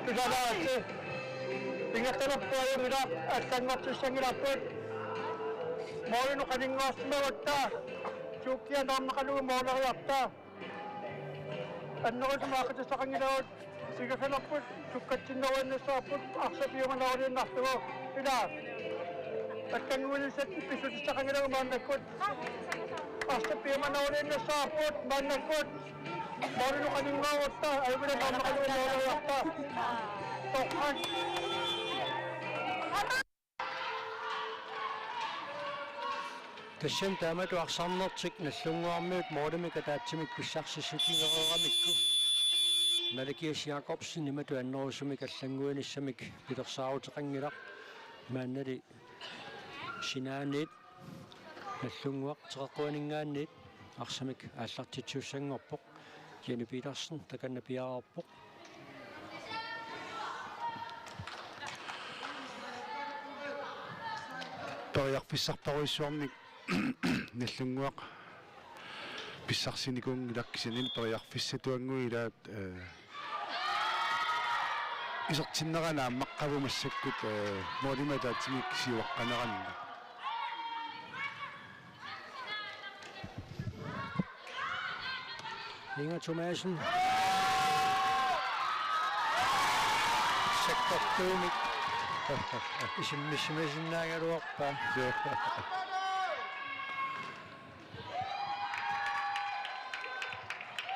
Tusaalaaritsi. Ingerlalerput ajunngilaq, allanngortissanngilarput. Målinut qaninngoorsimagutta. Suukkiaq naammaqqalugu måleriarta. Annerusumik aaqqissuussaqanngilagut, sigasalerput sukkatsinneruinnassavarput, arsaq piumanaruliinnarlugu, ilaa. Takkannguinissat pissutissaqanngilagut maannakkut. Arsaq piumanaruliinnassavarput maannakkut. Målinut qaninngoorutta, ajunngilaq naammaqqalugu måleriarta. Toqqak. Tassami taamatut arsarnertik Nagdlunguarmiut målimik ataatsimik pissarsissutigereeramikku, Malakias Jakobsen imatut annerusumik allannguinissamik pilersaaruteqanngilaq. Maannali sinaaniit Nagdlunguaq teqeqquaninngaanniit arsamik aallartitsisussanngorpoq. Jenny Petersen takanna piareerpoq. Periarfissarpassuarnik Nagdlunguaq pissarsinikuunngilaq kisianni periarfissatuannguit ilaat, eh, isertinnerani aamma qavummassaakkut, eh, målimik ataatsimik siuaqqanerannut. Inga Thomassen. Sakkortuumik. Isimmissimasinnaagaluarpaa.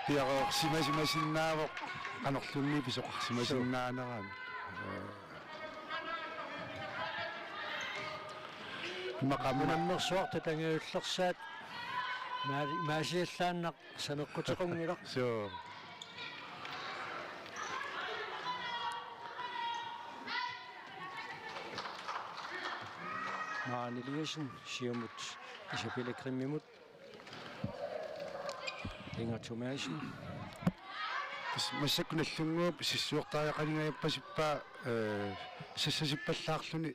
Piareersimasimasinnaavoq, qanorluunniit pisoqarsimasinnaaneranik. Immaqa aamma unammersuartut angajullersaat maali-, maasiallaannaq saneqqutequnngilaq. Suu. Maren Eliassen, siumut Isabella Grimmimut. Inga Thomassen. Tassa massakkut Nagdlunguup sissuertariaqalingajappassippaa, eh, sassasippallaarluni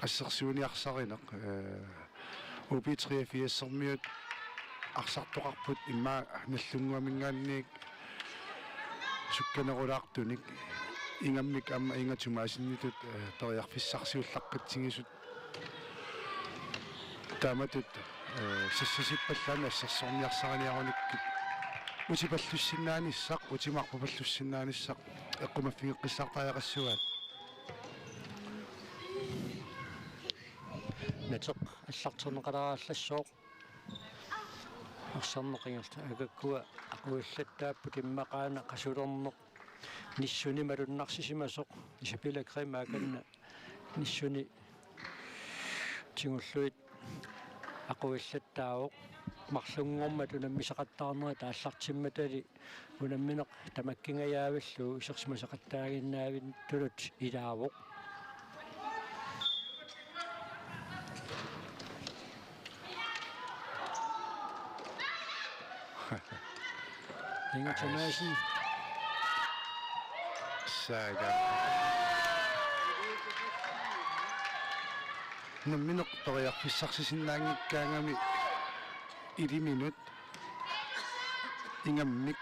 assersuiniarsarineq, eh, U B treogfirsermiut arsartoqarput immaqa Nagdlunguaminngaanniit sukkanerulaartunik, ingammik aamma Inga Thomassenitut, eh, periarfissarsiullaqqitsigisut. Taamatut, eh, sassasippallaanni assersorniarsariniarunikkit utipallussinnaanissaq, utima arpapallussinnaanissaq eqqumaffigeqqissaartariaqassuaat. Nateq allarterneqalerallassooq. Arsarneq ingerlataa, agakkua aqullattaapput immaqaana qasulerneq nissuni malunnarsisimasoq. Isabella Grimm akanna nissuni tigullugit aqullattaavoq. Marlunngormat unammisaqattaarnerit aallartimmatali unammineq tamakkingajaavillugu isersimasaqattaaginnaavintunut ilaavoq. Inga Thomassen. Saaga. Unammineq periarfissarsisinnaanngikkaangami iliminut ingammik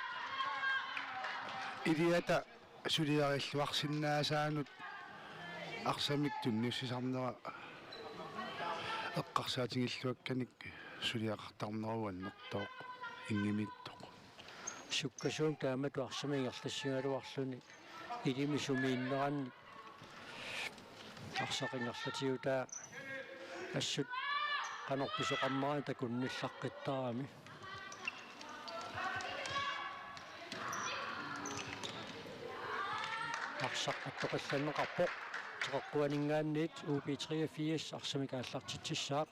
iliata suliarilluarsinnaasaanut arsamik tunniussisarnera eqqarsaatigilluakkanik suliaqartarnerup annertooq inngimiittoq. Sukkasuumik taamatut arsamik ingerlassigaluarluni ilimi sumiinnerannik arsaq ingerlatiutaa assut qanoq pisoqarnerani takunnillaqqittarami. Arsaq attoqallanneqarpoq. Teqeqquaninngaanniit U B treogfirs arsamik aallartitsissaaq.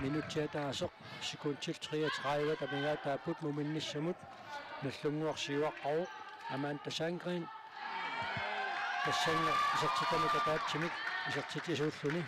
Minutsit ataaseq sekundit treogtredive amigaataapput muminnissamut. Nagdlunguaq siuaqqavoq, Amanda Sandgreen. Tassannga isertitanik ataatsimik isertitsisuulluni.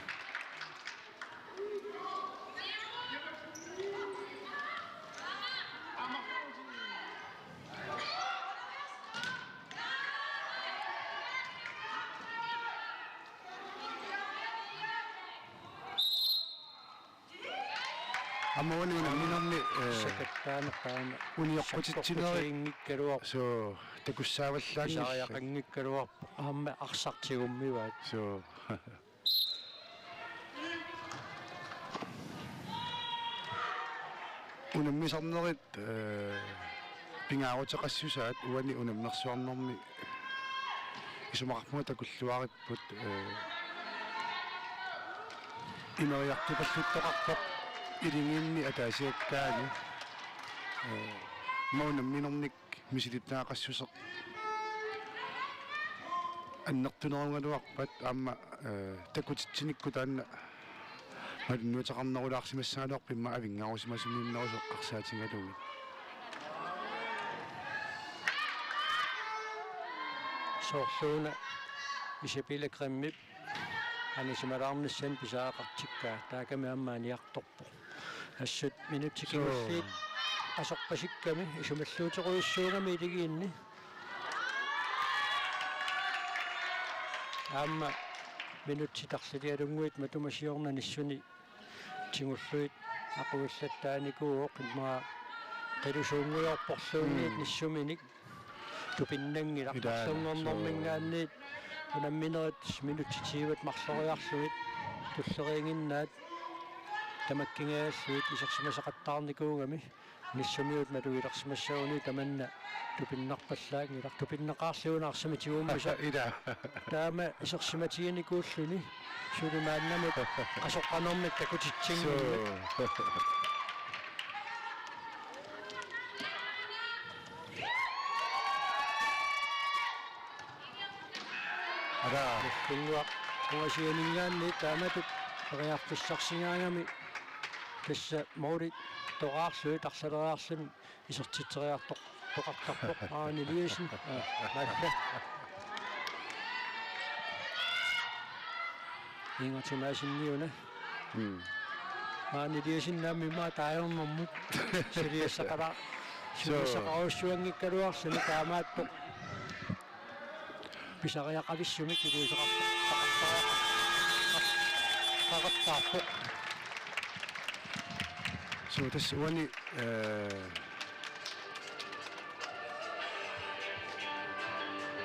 Aamma uani unamminermi, eh, sakattaaneq taama unioqqutitsinerit sakkortusiinngikkaluarpoq. Suu, takussaavallaanngillat. Pisariaqanngikkaluarpoq. Aamma arsaq tigummivaat. Suu. Unammisarnerit, eh, pingaaruteqassusaat uani unammersuarnermi isumaqarpunga takulluaripput, eh, ineriartupalluttoqarpoq iligiinni ataasiakkaani, eh, aamma unamminernik misilittagaqassuseq annertunerugaluarpat aamma, eh, takutitsinikkut taanna malunniuteqarnerulaarsimassagaluarpoq immaqa avinngarusimasumiinnerusoq eqqarsaatigalugit. Soorluuna Isabella Grimmip anisimalaarnissani pisariaqartikkaa, taakami aamma aniartorpoq. Assut minutsit kingulliit asorpasikkami isumalluuterujussuugami iligiinni. Aamma minutsit arlalialunnguit matuma siorna nissuni tigullugit aquillattaanikuuvoq, immaqa qilusuunngujoorporluunniit Mm. nissuminik tupinnanngilaq. Ilaa, marlunngornermiingaanniit unamminerit minutsit tyvet marloriarlugit tulleriiginnaat tamakkingaallugit isersimasaqattaarnikuugami. Nissumiut malugilersimassaguni tamanna tupinnarpallaanngilaq, tupinneqarlugu naarsami tigummisa. Ilaa. Taama isersimatiginikuulluni suli maannamut qasoqqanermik takutitsinnginnami. Suu. Alaa. Nallunnguaq ungasianinngaanniit taamatut periarfissarsigaagami tassa måli toqqaarluni, arlaleriarluni isertitseriartoq-, toqqartarpoq Aani Eliassen. Aa, maanna. Inga Thomassenip una. Mm. Aani Eliassen aamma immaqa taajornermut suliassaqala-, Suu. Suliassaqarujussuanngikkaluarluni taamaattoq pisariaqalissumik iliuuseqartarpoq. Suu, tassa uani, eh,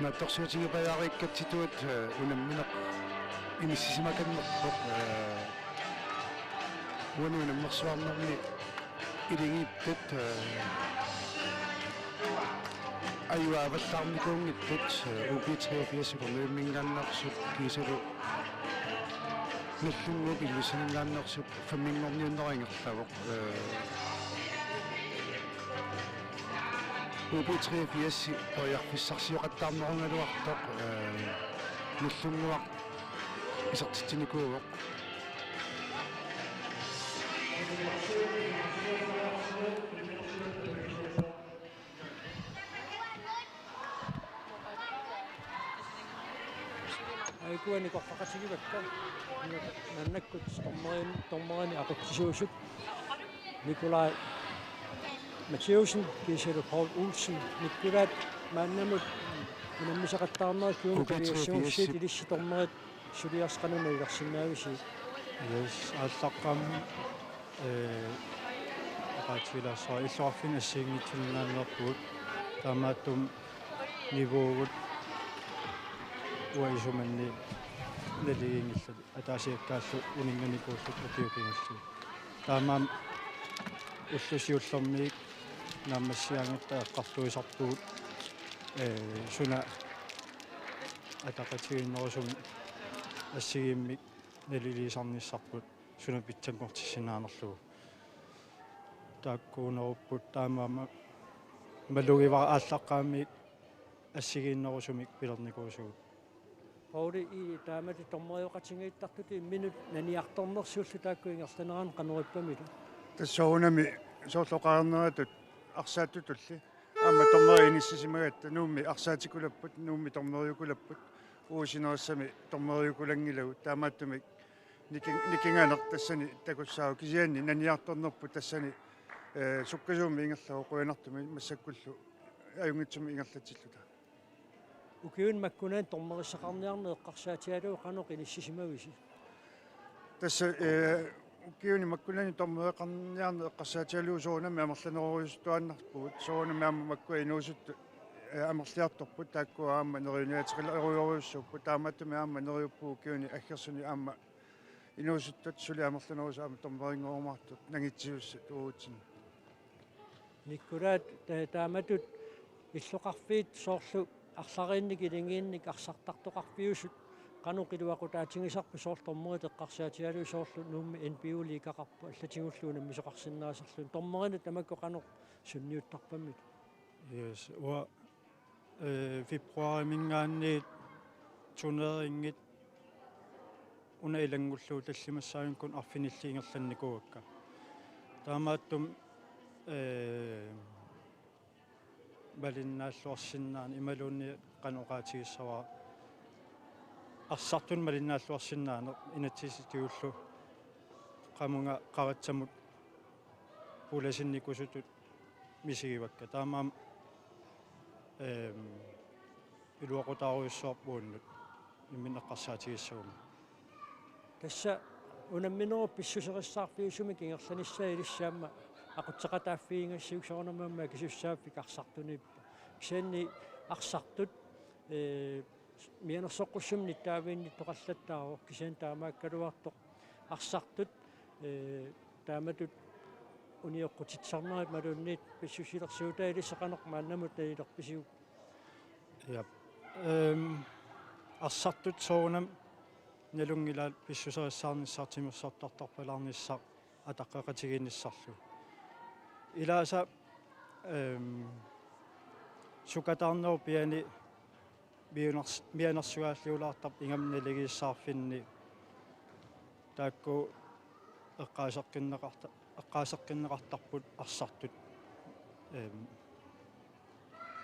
naatsorsuutigipajaariikkatsitut, eh, unammineq inissisimakannerpoq, eh, uani unammersuarnermi iligiittut, eh, ajugaavallaarnikuunngitsut, eh, U B treogfirs Upernavimminngaanneersup kiisalu Nagdlunguup Ilulissaninngaanneersup femminngorniunnerup ingerlavoq, eh, U B treogfirs periarfissarsioqattaarnerugaluartoq, eh, Nagdlunguaq isertitsinikuuvoq. Aikuani korfaqatigivakka. Maannakkut dommerin-, dommerinik aqutsisuusut Nikolaj Mathiassen kiisalu Paul Olsen. Nikolaj maannamut unammisaqattaarnerit kuumu U B treogfirs. Kaliassuunsiit ilissi dommerit suliassaqanuna ilersinnaavisi? Yes, aallaqqaammut, eh, oqaatigilaassavara illoqarfinni assigiinngitsuninngaanneerpugut. Taamaattumik niveaugut uanga isumanni naligiinngillat ataasiakkaallu uninnganikuullutik ukiut kingulliit. Taamaammat ulloq siullermiit naammassigaangatta eqqartuisarpugut, eh, suna ataqatigiinnerusumik assigiimmik naliliisarnissarput suna pitsanngortissinnaanerlugu. Taakkuunerupput taamaammat malugivara aallaqqaammut assigiinnerusumik pilernikuusugut. Pauli, i taamatut dommerioqatigiittartutut imminut naniartornersiullu taakku ingerlaneranni qanoq ippamilu? Tassa soorunami soorlu oqarneratut arsaattutulli aamma dommerit inissisimagatta Nuummi arsaatikkulapput, Nuummi dommeriukkulapput, uagut sinerissami dommeriukkulanngilagut, taamaattumik niki-, nikinganeq tassani takussaavoq, kisianni naniartornerput tassani, eh, sukkasuumik ingerlavoq, qujanartumik massakkullu ajunngitsumik ingerlatsilluta. Ukiuni makkunani dommerissaqarniarneq eqqarsaatigalugu qanoq inissisimavisi? Tassa, eh, ukiuni makkunani dommereqarniarneq eqqarsaatigalugu soorunami amerlanerujussuarpugut, soorunami aamma makkua inuusuttut, eh, amerliartorput, taakkua aamma neriuniaateqalerujorujussuupput, taamaattumik aamma neriuppugut ukiuni aggersuni aamma inuusuttut suli amerlanerusut aamma dommerinngorumaartut nangitsisussat uatsinnut. Nikolaj, ta-, taamatut illoqarfiit soorlu arlariinnik iligiinnik arsartartoqarfiusut qanoq iluaqutaatigisarpit soorlu dommerit eqqarsaatigalugit, soorlu Nuummi N B U-liigaqarpoq allatigullu unammisoqarsinnaasarluni, dommerinut tamakku qanoq sunniuttarpammita? Yes, uanga, eh, februariminngaanniit turneringit una ilanngullugu tallimassaaginnakku arfinillit ingerlannikuuakka. Taamaattumik, eh, malinnaalluarsinnaaneq imaluunniit qanoq oqaatigissavara, arsartunik malinnaalluarsinnaaneq inatsisitigut qamunga qaratsamut pulasinnikusutut misigivakka. Taamaammat, ehm, iluaqutaarujussuarput uannut imminut eqqarsaatigissaguma. Tassa unamminerup pissuserissaarfiusumik ingerlanissaa ilissi aamma aqutseqataaffigigassiuk soorunami aamma akisussaaffik arsartuniippoq. Kisianni arsartut, ee, mianersoqqussummik nittaaviinnittoqallattaarpoq kisianni taamaakkaluartoq arsartut, ee, taamatut unioqqutitsisarnerat imaluunniit pissusilersuutai ilissi qanoq maannamut nalilerpisiuk? Ja. Ehm, arsartut soorunami nalunngilaat pissuserissaarnissaq timersortartarpalaarnissaq ataqqeqatigiinnissarlu. Ilaasa, ehm, sukataarnerup piani mianers-, mianersugaalliulaartarpoq ingammik naligiissaarfinni taakku eqqaaseqqinneqarta-, eqqaaseqqinneqartarput arsartut, ehm,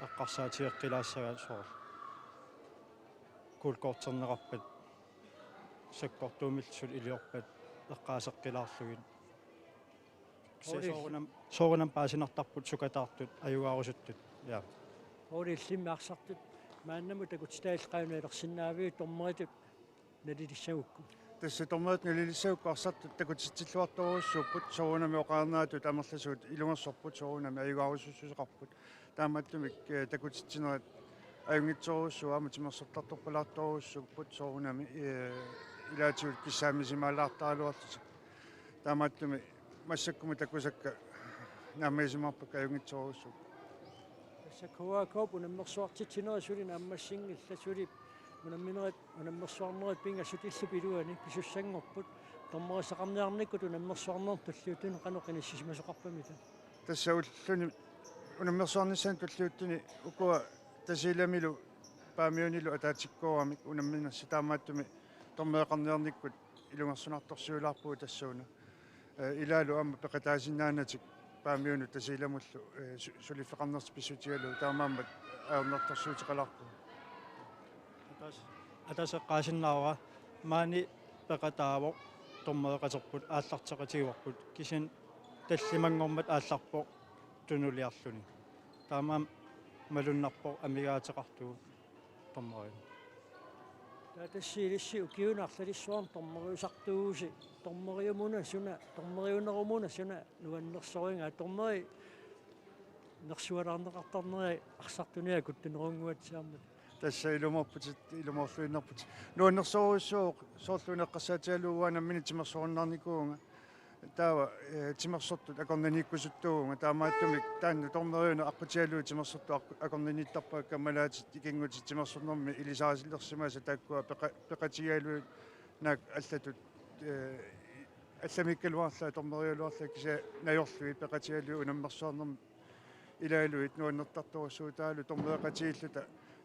eqqarsaatigeqqilaassagaat soorlu. Gult korterneqarpat sakkortuumillu suli iliorpat eqqaaseqqilaarlugit. Kisianni Oli. Soorunami, soorunami paasinartarput sukataartut, ajugaarusuttut. Ja. Oli illimmi arsartut maannamut takutitaat illit qanoq nalersinnaaviuk dommeritut nalilissagukku? Tassa dommeritut nalilissagukku arsartut takutitsilluartorujussuupput soorunami oqarneratut amerlasuut ilungersorput soorunami ajugaarusussuseqarput. Taamaattumik, eh, takutitsinerat ajunngitsorujussuuvoq aamma timersortartorpalaartorujussuupput soorunami, eh, ilaatigut kissaamisimaalaartaraluarlutik. Taamaattumik massakkumut takusakka naammagisimaarpakka ajunngitsorujussuupput. Tassa K A K-p unammersuartitsinerit suli naammassinngillat suli unamminerit unammersuarnerit pingasut illup iluani pisussanngorput dommerissaqarniarnikkut unammersuarnermut tulliuttuni qanoq inissisimasoqarpamita? Tassa ulluni unammersuarnissaanut tulliuttuni ukua Tasiilamilu Paamiunilu ataatikkooramik unamminersut taamaattumik dommereqarniarnikkut ilungersunartorsiulaarpugut tassuuna. Eh, ilaalu aamma peqataasinnaanatik Paamiunut Tasiilamullu, eh, su-, suliffeqarnertik pissutigalugu taamaammat ajornartorsiuteqalaarpugut. Atas-, ataseqqaasinnaavara maani peqataavoq dommereqaterput aallarteqatigivarput kisianni tallimanngormat aallarpoq tunuliarluni. Taamaammat malunnarpoq amigaateqartugut dommeriuneq. Taava tassa ilissi ukiuni arlalissuarni dommeriusartuusi, dommeriumuna suna, dommeriunerumuna suna nuannersorigaa, dommeri nersualaarneqartarneri arsartuni akuttunerunnguatsiarmata? Tassa ilumoorputit, ilumoorluinnarputit. Nuannersorujussuuvoq soorlu una eqqarsaatigalugu uanga nammineq timersorunnaarnikuuvunga. Taava, eh, timersortut akornanniikkusuttuuvunga taamaattumik taanna dommeriuneq aqqutigalugu timersortut aq-, akornanniittarpakka kammalaatitit ikinngutit timersornermi ilisarilersimasat taakkua peqa-, peqatigigalugit naak allatut, eh, allamiikkaluarlugit dommeriugaluarlugit kisianni najorlugit peqatigalugit unammersuarnermi ilaaluit nuannertartorujussuuvoq taavalu dommereqatigiilluta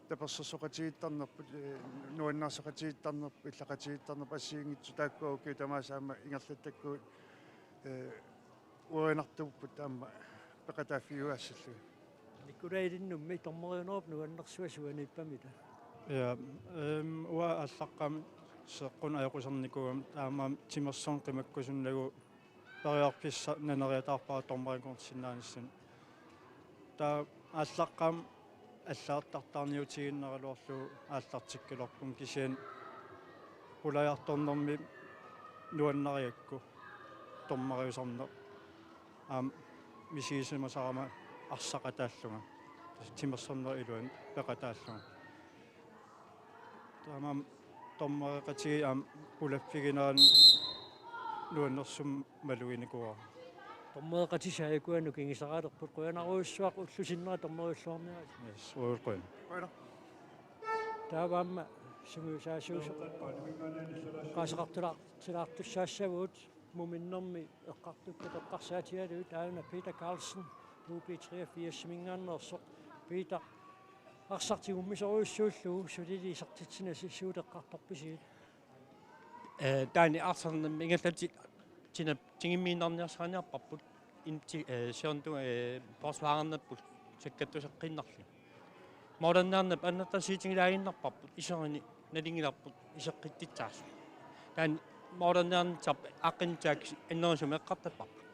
tapersersoqatigiittarnerput, eh, nuannaarsoqatigiittarnerput, illaqatigiittarnerput assigiinngitsut taakkua ukiut tamaasa aamma ingerlattakkagut, eh, uerinartuupput aamma peqataaffigiuassallugit. Nikolai Lindummi dommeriunerup nuannersua suaniippamita? Ja, ehm, uanga aallaqqaammut seeqqunut ajoqusernikuugama taamaammat timersorneq qimakkusunnagu periarfissaq naneriataarpara dommerikkorsinnaanissamut. Taava aallaqqaammut allagartartaarniutigiinnaraluarlugu aallartikkaluarpunga kisianni pulajartornermi nuannarigakku dommeriusarneq aamma misigisimasarama arsaqataallunga. Tassa timersornerup iluani peqataallunga. Taamaammat dommereqatigiit aamma pulaffiginerani nuannersumik maluginikuuara. Dommereqatissai ukua nukingisaraalerput, qujanarujussuaq ullup sinnera dommeriulluarniarisi. Yes, uagut qujan. Qujanaq. Taava aamma sungiusaasuusoq oqaaseqartula-, -tilaartussaassavagut. Muminnermi eqqartukkat eqqarsaatigalugit aajuna Peter Carlsen, U B treogfirsiminngaanneersoq. Peter, arsaq tigummisorujussuullugu sulili isertitsinasi suut eqqartorpisigit? Eh, taanna arsarnermi ingerlatit-, tina-, tigummiinnarniarsariniarparput. Inti, eh, siornatigut, eh, forsvarernerput sakkattuseqqiinnarlugit. Målerniarneq annertutiginngilaaginnarparput, iserini nalunngilarput iseqqittitsaasut. Taanna målerniarnissarput aaqqinnissaat annerusumik eqqartupparput.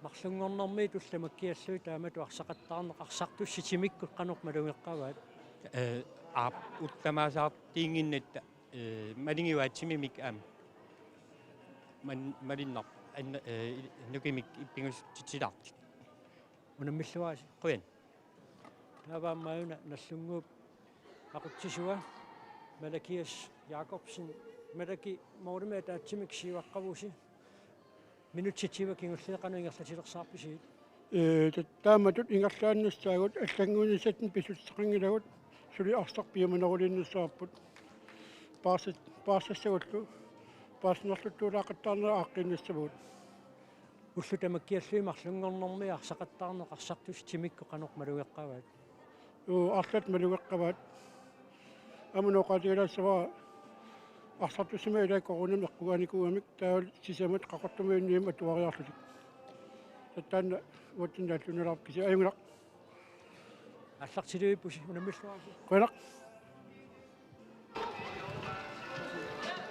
Marlunngornermiit ullut tamakkiallugit taamatut arsaqattaarneq arsartussat timikkut qanoq malugeqqavaat? Eh, aap, ullut tamaasaatiginnginnatta, eh, malugivaat timimik aamma. Man-, malinnar anna-, eh, nukimik ippigutsitsilaartik. Unammilluarisi. Qujan. Taava aamma una Nagdlunguup aqutsisua Malakias Jakobsen. Malaki, målimi ataatsimik siuaqqavusi. Minutsit tyve kingulliit qanoq ingerlatilersaarpisigit? Ee, ta-, taamatut ingerlaannassaagut, allannguinissatsinnut pissuteqanngilagut, suli arsaq piumaneruliinnassavarput. Paarsa-, paarsassagullu, paarsinerluttuulaaqattaarnerat aaqqiinnassavagut. Ullut tamakkiallutik marlunngornermi arsaqattaarneq arsartussat timikkut qanoq malugeqqavaat? Uu, arlaat malugeqqavaat. Aamma oqaatigalaassavara arsartussat ima ilaat coronamik eqqugaanikuugamik, taavalu sisamat Qaqortumi unnuimmi atuariarlutik. Taanna uatsinnaalluinnarput kisianni ajunngilaq. Aallartilivippusi, unammilluarisi. Qujanaq.